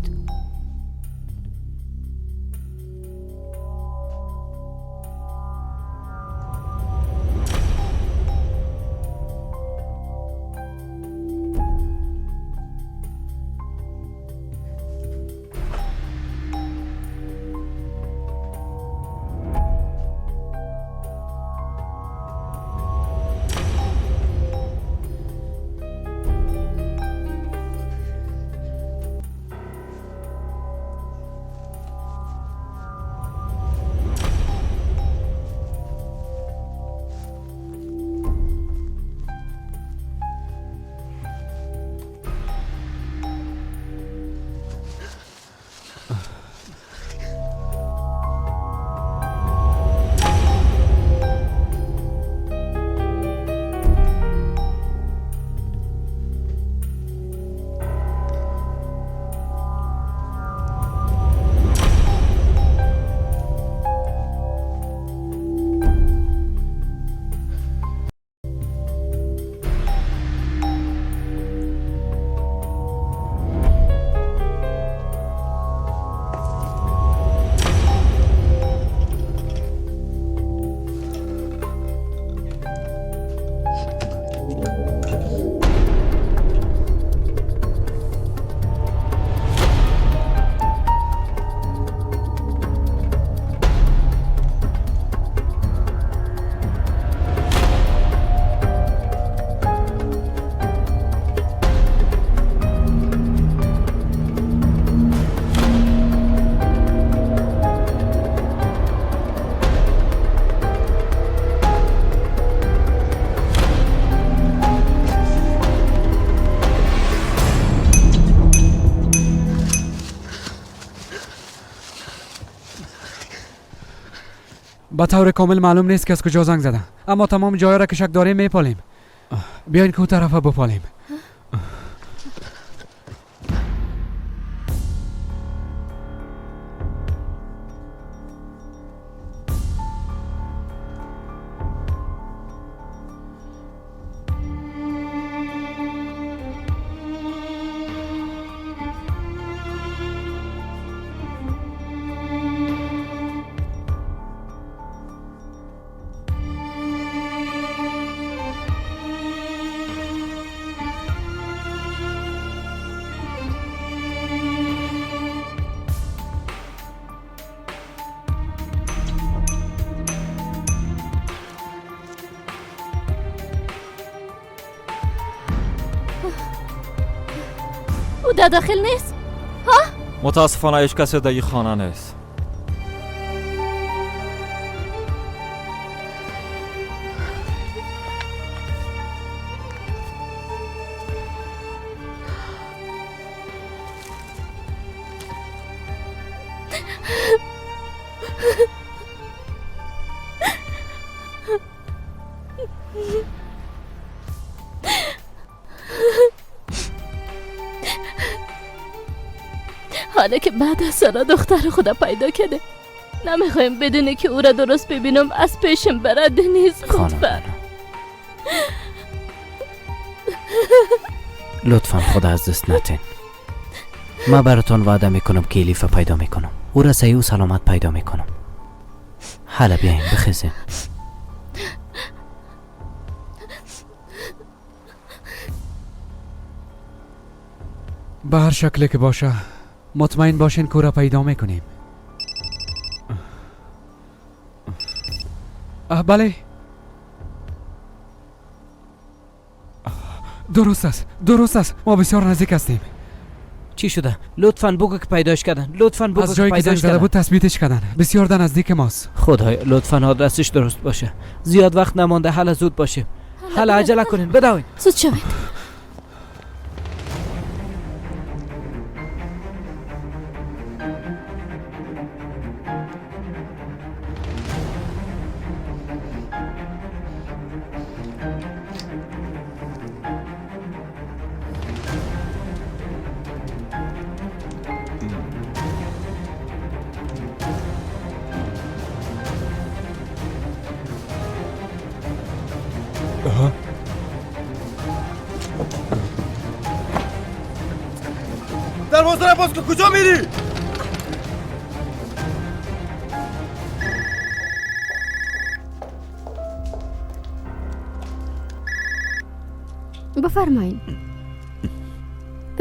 به طور کامل معلوم نیست که از کجا زنگ زده، اما تمام جای را که شک داریم میپالیم. بیاین که اون طرف بپالیم. او در داخل نیست؟ ها؟ متاسفانه هیچ کسی در این خانه نیست. حالا که بعد از سالا دختر خدا پیدا کرده، نمیخوایم بدونه که او را درست ببینم از پیشم برده نیست. لطفا لطفا خدا از دست نتین. من براتون وعده میکنم که الیف پیدا میکنم، او را صحیح و سلامت پیدا میکنم. حالا بیاین بخیزیم. به هر شکلی که باشه مطمئن باشین که او را پیدا میکنیم. بله درست است، درست است، ما بسیار نزدیک هستیم. چی شده؟ لطفاً بگو که پیداش کردن. لطفاً بگو از جایی که زنگ زده بود تثبیتش کردن. بسیار در نزدیک ماست. خدای لطفاً آدرسش درست باشه. زیاد وقت نمانده، حالا زود باشه. حالا عجله کنین، بدوین. زود شوید. دروازه را باز کن، کجا میری؟ بفرمایین.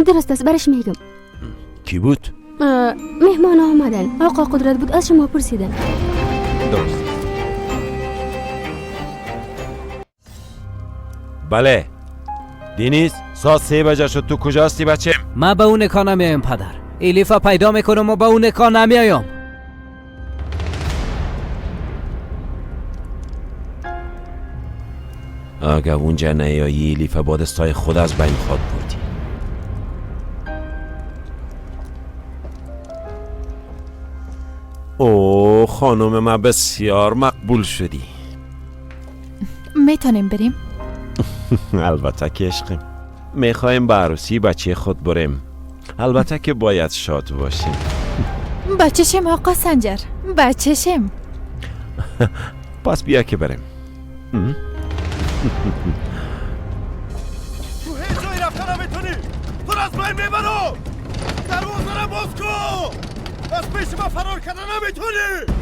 درست است، برش میگم. کی بود؟ مهمان آمدن. آقا قدرت بود، از شما پرسیدن. درست. بله دینیز، ساعت 3 بجه شد، تو کجا هستی بچه؟ من به اون نکا نمیایم پدر. الیفا پیدا میکنم و به اون نکا نمیایم. اگه اونجا نیایی الیفا با دستای خود از بین خواد بردی. او خانم من بسیار مقبول شدی. میتونیم بریم؟ البته که عشقم، میخوایم به عروسی بچه خود بریم. البته که باید شاد باشیم. بچه‌شم آقا سنجر، بچه‌شم. پس بیا که بریم. تو هیچ جایی رفتن نمیتونی. تو از بین میبرم. دروازه را باز کن. از پیش من فرار کردن نمیتونی.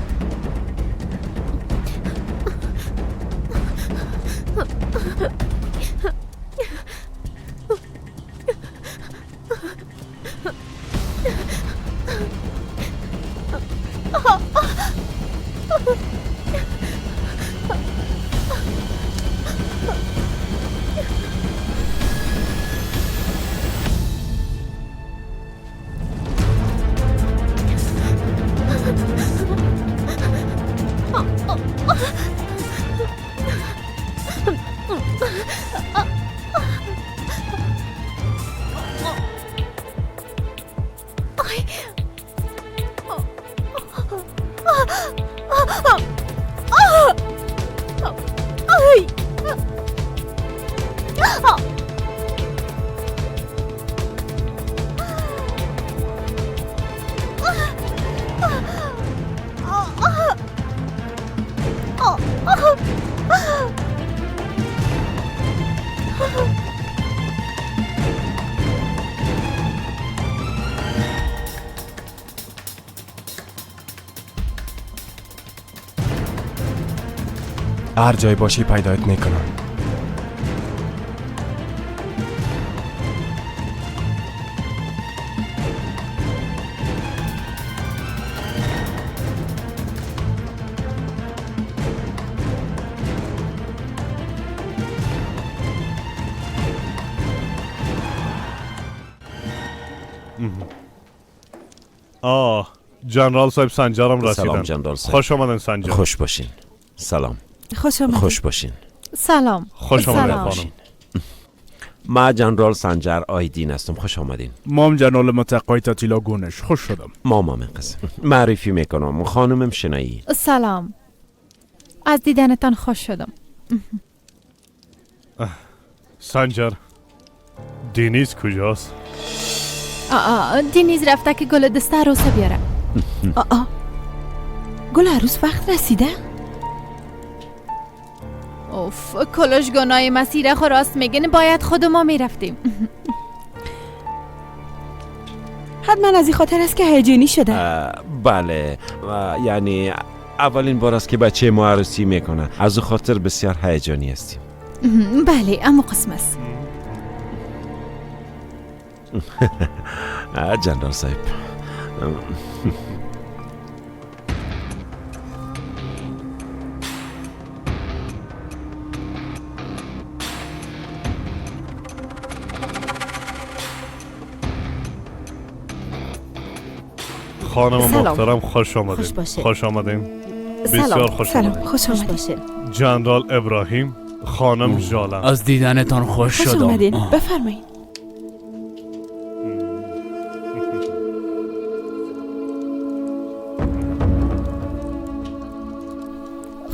هر جای باشی پیدایت میکنم. آه جنرال صاحب سنجرم رسیدن. سلام جنرال صاحب. خوش آمدن سنجر. خوش باشین. سلام. خوش آمدید. خوش باشین. سلام. خوش آمدید خانم. ما جنرال سنجر آیدین هستم. خوش آمدین. مام جنرال متقای تاتیلا گونش. خوش شدم. ماما من قسم معرفی میکنم. خانمم شنایی. سلام. از دیدنتان خوش شدم. سنجر، دینیز کجاست؟ دینیز رفته که گل دست عروس بیاره. گل عروس وقت رسیده؟ اوف، کلش گناه مسیره. خو راست میگن، باید خود ما میرفتیم. حتما از این خاطر است که هیجانی شده. بله، یعنی اولین بار است که بچه ما عروسی میکنه، از او خاطر بسیار هیجانی هستیم. بله، اما قسم است. جنرال صاحب، خانم محترم خوش آمدین. خوش آمدین. بسیار خوش آمدین. خوش آمدین. جنرال ابراهیم، خانم ژاله. از دیدنتان خوش شدم. خوش آمدین، بفرمایید.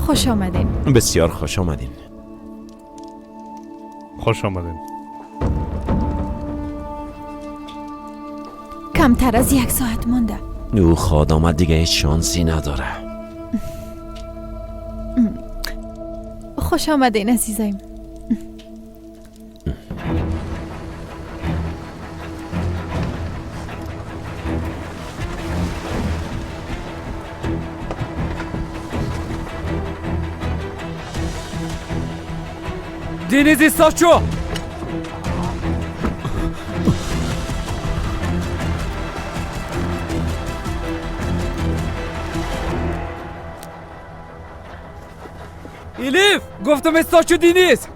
خوش آمدین. بسیار خوش آمدین. خوش آمدین. کمتر از 1 ساعت مانده. او خواد آمد دیگه هیچ شانسی نداره. خوش آمدین عزیزایم. دینیز ایستاد شو. الیف گفتم ایستاد شو. دینیز.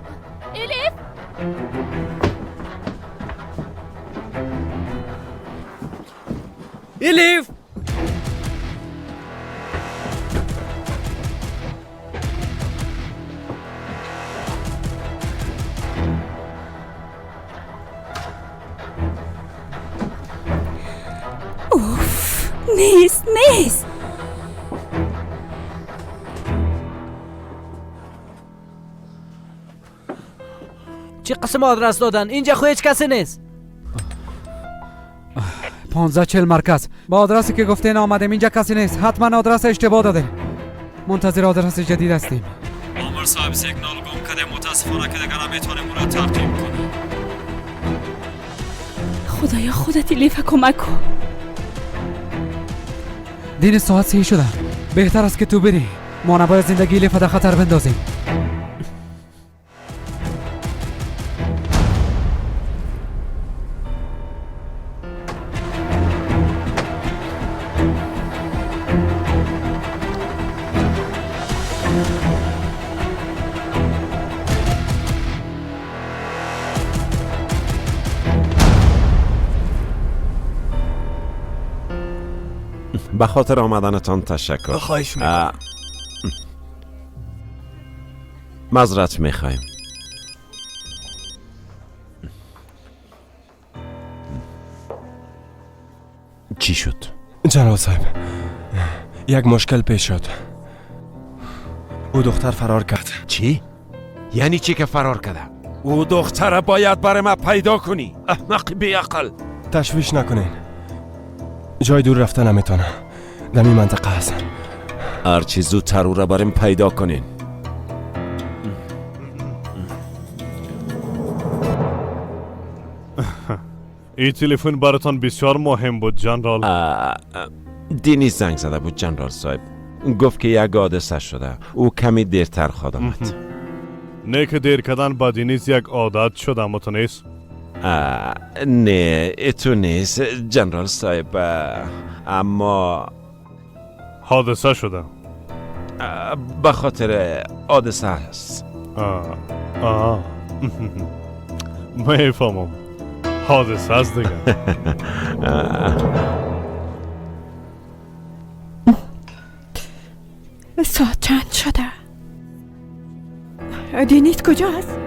الیف. الیف. اوف نیست نیست. چه قسم آدرس دادن؟ اینجا خو هیچ کسی نیست. 1540 مرکز. با آدرسی که گفتین آمدیم، اینجا کسی نیست. حتما آدرس اشتباه دادین. منتظر آدرس جدید هستیم. آمر صاحب سیگنال گم کرده، متاسفانه که دیگه نمیتونیم او را تعقیب کنیم. خدایا خودت الیف کمک کن. دین ساعت 3 شده. بهتر است که تو بری. ما نباید زندگی الیف در خطر بندازیم. به خاطر آمدنتان تشکر. خواهش میکنم. معذرت میخوایم. چی شد؟ جنرال صاحب یک مشکل پیش شد. او دختر فرار کرد. چی؟ یعنی چی که فرار کرده؟ او دختر باید برای ما پیدا کنی. احمق بیعقل. تشویش نکنین، جای دور رفته نمیتونه. در این منطقه هستن. هرچی زودتر او را بریم پیدا کنین. این تلفن براتان بسیار مهم بود جنرال. دینی زنگ زده بود جنرال صاحب. گفت که یک حادثه شده، او کمی دیرتر خواهد آمد. نه که دیر کردن با دینیز یک عادت شده اما تو نیست؟ نه تو نیست جنرال صاحب، اما حادثه شده به خاطر حادثه است. میفهمم، حادثه است دیگه. ساعت چند شده؟ دینیت کجاست؟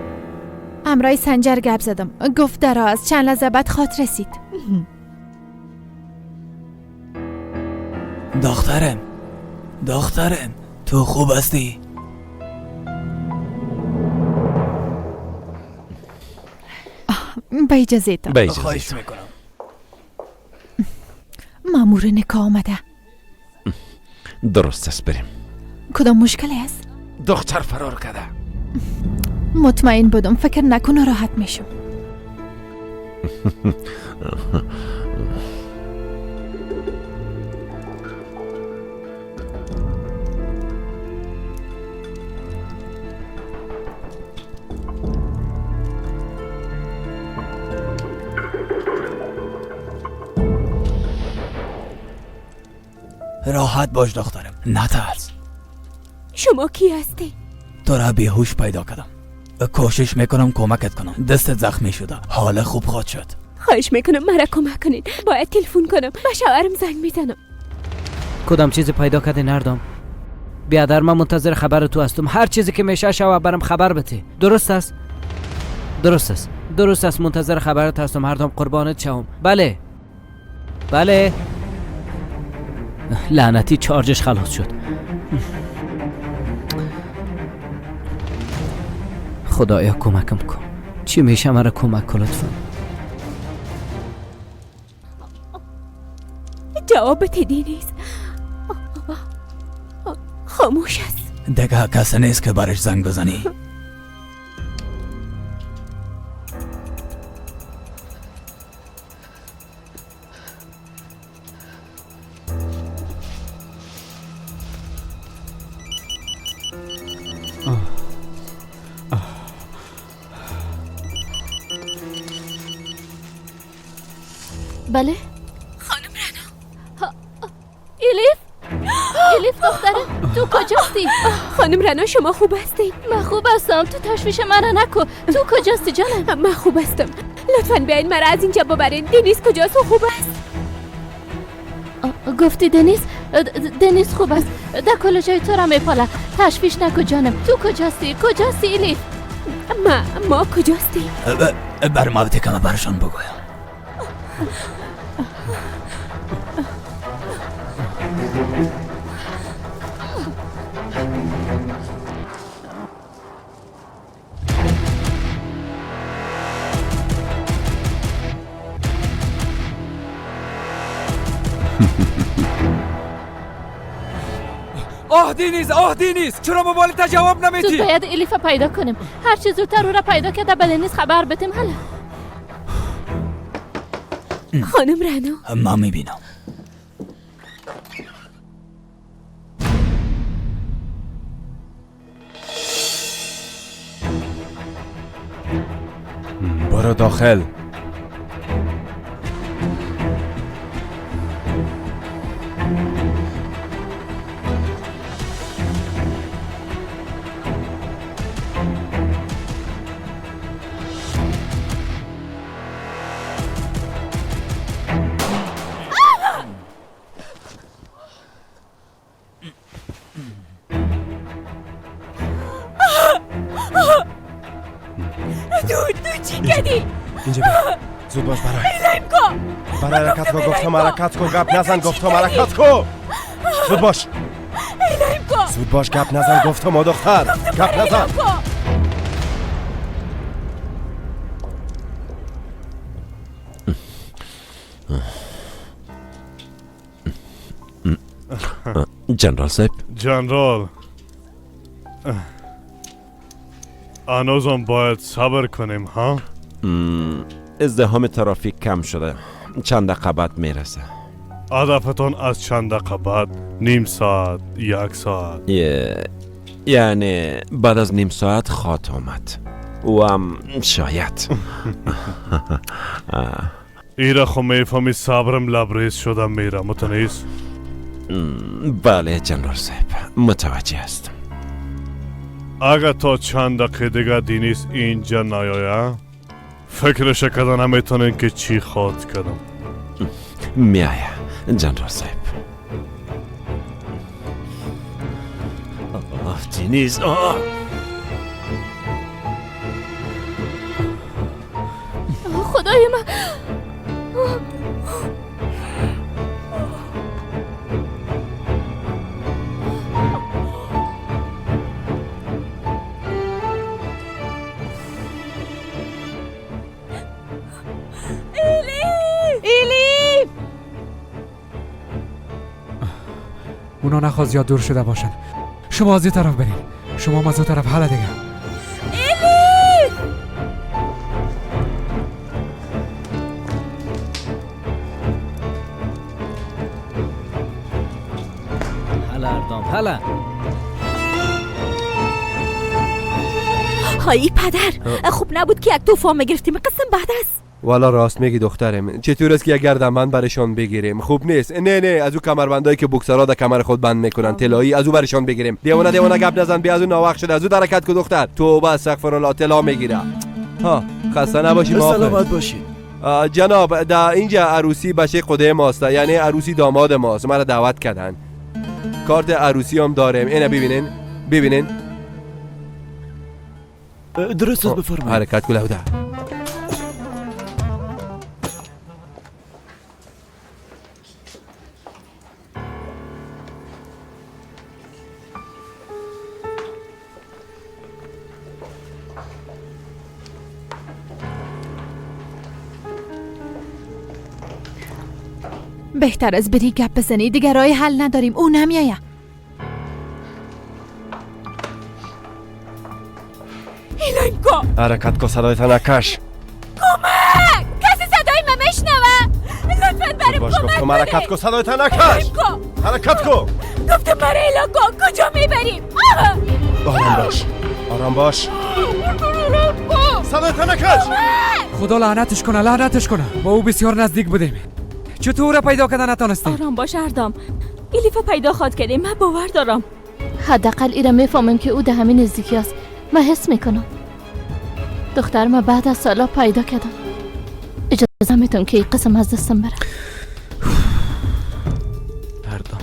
امرای سنجر گپ زدم، گفت دراز چند لحظه بعد خاط رسید. دخترم تو خوب هستی؟ به اجازه تا. خواهش میکنم. مامور نکاح آمده. درست است، بریم. کدام مشکلی است؟ دختر فرار کرده. مطمئن بودم، فکر نکنه راحت میشم. راحت باش دخترم، نترس. شما کی هستی؟ تو را بیهوش پیدا کردم. کوشش میکنم کمکت کنم. دستت زخمی شده، حال خوب خواهد شد. خواهش میکنم مرا کمک کنید. باید تلفن کنم، به شوهرم زنگ میزنم. کدام چیز پیدا کردی نردم؟ بیادر من منتظر خبر تو هستم. هر چیزی که میشه شو برام خبر بده. درست است؟ درست است، درست است. منتظر خبرت هستم هر دم، قربانت شوم. بله بله. لعنتی چارجش خلاص شد. خدایا کمکم کن. چی میشه مرا کمک کن لطفا. جواب تدی نیست، خاموش است. دیگه کسی نیست که برش زنگ بزنی. بله خانم رنا. الیف، الیف دخترم تو کجاستی؟ خانم رنا شما خوب هستی؟ من خوب هستم، تو تشویش من نکن. تو کجاستی جانم؟ من خوب هستم، لطفاً بیاین مرا از اینجا ببرین. دنیز کجاست؟ خوب است؟ گفتی دنیز؟ دنیز خوب است، در کل جای تو را میپاله. تشویش نکن جانم. تو کجاستی؟ کجاستی الیف؟ ما کجاستی؟ بر ما بده که من برشان بگویم. آه دینیز، آه دینیز، چرا موبایلت جواب نمیدی؟ زود باید الیف پیدا کنیم. هر چی زودتر او را پیدا کرده به دنیز خبر بدیم. حالا خانم رنا من میبینم. برو داخل. اینجا بیا، زود باش. برای حرکت کو گفتم، حرکت کو، گپ نزن گفتم، حرکت کو. زود باش، زود باش، گپ نزن گفتم. دختر گپ نزن. جنرال صاحب، جنرال، هنوزم باید صبر کنیم ها؟ ازدحام ترافیک کم شده، چند دقیقه بعد میرسه. هدفتان از چند دقیقه بعد؟ نیم ساعت، یک ساعت؟ یعنی بعد از نیم ساعت خواهد آمد. او هم شاید. ایره خو میفهمی صبرم لبریز شده میره، متنیز؟ بله جنرال صاحب، متوجه هستم. اگر تا چند دقیقه دیگه دینیز اینجا نیایه، فکرش کردن نمیتونین که چی خواد کردم. میایه جنرال صاحب. آه دینیز، آه خدای من. اونا نخواد زیاد دور شده باشن. شما از این طرف برین، شما از اون طرف. حالا دیگه الیف، حالا اردام، حالا. های پدر، خوب نبود که یک توفان میگرفتیم. قسم بعد است. والا راست میگی دخترم. چطور است که یک گردنبند برشان بگیریم؟ خوب نیست. نه نه، از او کمربندایی که بوکسرا در کمر خود بند میکنن طلایی، از او برشان بگیریم. دیوانه دیوانه گپ نزن، بیا از اون ناوقت شده، از او درکت کو دختر. توبه استغفرالله، طلا میگیره. ها خسته نباشی. سلامت باشی جناب. در اینجا عروسی بچه قده ماست، یعنی عروسی داماد ماست. مرا دعوت کردن. کارت عروسی هم داریم. اینا ببینین، ببینین. درست است، بفرمایید. حرکت کو لوده. بهتر از بری گپ بزنی، دیگه راه حل نداریم. او نمیایه. ایلانکو حرکت کو، صدایت نکش. کمک! کسی صدای من میشنوه؟ لطفا برم کمک کنید. حرکت کو، صدایت نکش. حرکت کو. گفتم برای ایلانکو. کجا میبریم؟ آرام باش، آرام باش. صدایت نکش. خدا لعنتش کنه، لعنتش کنه. با او بسیار نزدیک بودیم، چطور را پیدا کردن نتانستیم؟ آرام باش اردام، ایلیفا پیدا خواد کردیم، من باور دارم. حداقل ایرا میفهمم که او ده همین نزدیکی است. من حس میکنم دختر ما بعد از سالا پیدا کردم. اجازه میتونم که این قسم از دستم بره. اردام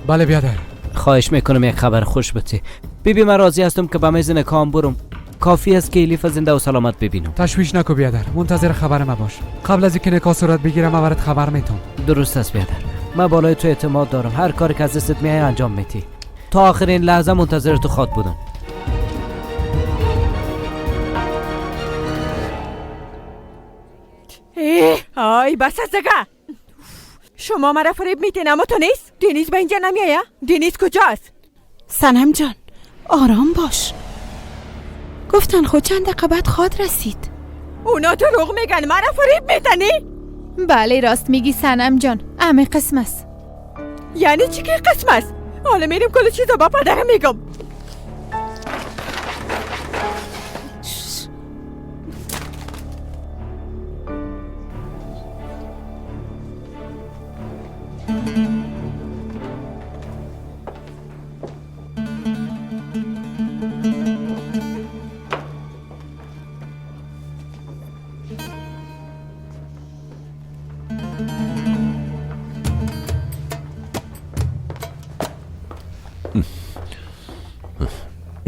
بله بیادر، خواهش میکنم یک خبر خوش بده. بیبی من راضی هستم که به میز نکام برم. کافی است که الیف زنده و سلامت ببینم. تشویش نکو بیادر، منتظر خبر ما باش. قبل از اینکه نکاح صورت بگیره من برات خبر میتم. درست است بیادر، من بالای تو اعتماد دارم. هر کاری که از دستت میاد انجام میدی. تا آخرین لحظه منتظر تو خواد بودم. آی بس از دیگه. شما مرا فریب میتین، اما تو نیست. دنیز به اینجا نمیایه. دنیز کجاست؟ سنم جان آرام باش. گفتن خود چند دقیقه بعد خواد رسید. اونا دروغ میگن، مرا فریب میتنی؟ بله راست میگی سنم جان، همه قسم است. یعنی چی که قسم است؟ حالا میریم کل چیزا با پدرم میگم.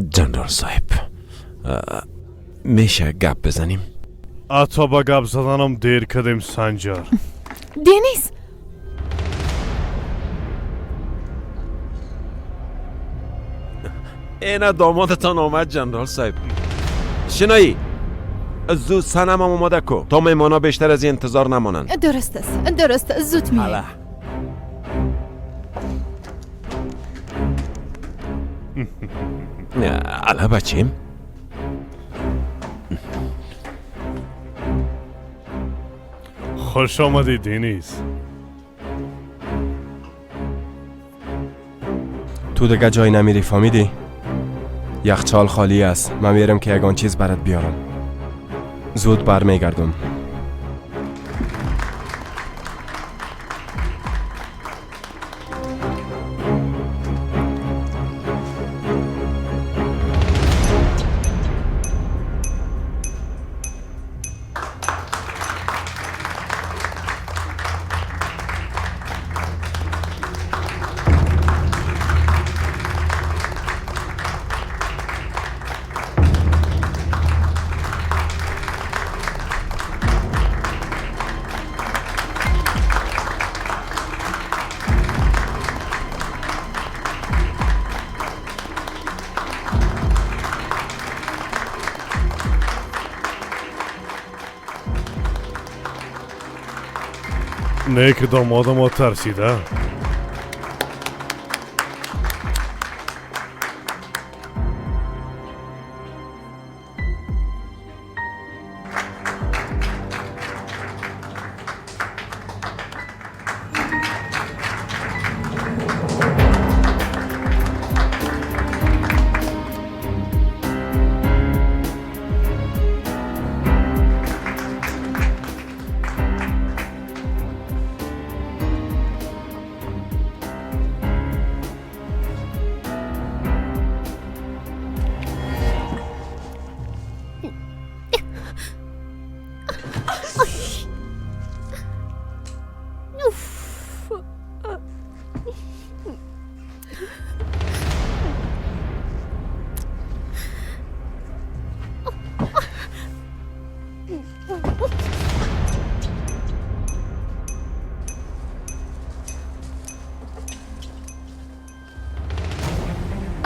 جنرال صاحب، میشه گپ بزنیم؟ حتی با گپ زدنم دیر کردیم سنجر. دنیز اینا دامادتان آمد جنرال صاحب. شنایی زود سنم هم آماده کو تا میمانا بیشتر از انتظار نمانند. درست است، درست، زود میایم. الا بچیم. خوش آمدی دنیز. تو دیگه جای نمیری، فهمیدی؟ یخچال خالی است. من میرم که یگان چیز برات بیارم. زود برمیگردم. نیک داماد ما ترسیده.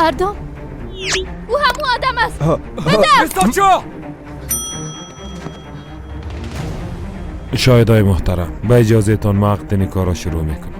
مردم، او همون آدم است. بده. شاهدای محترم، به اجازه تان ما عقد نکاح را شروع میکنم.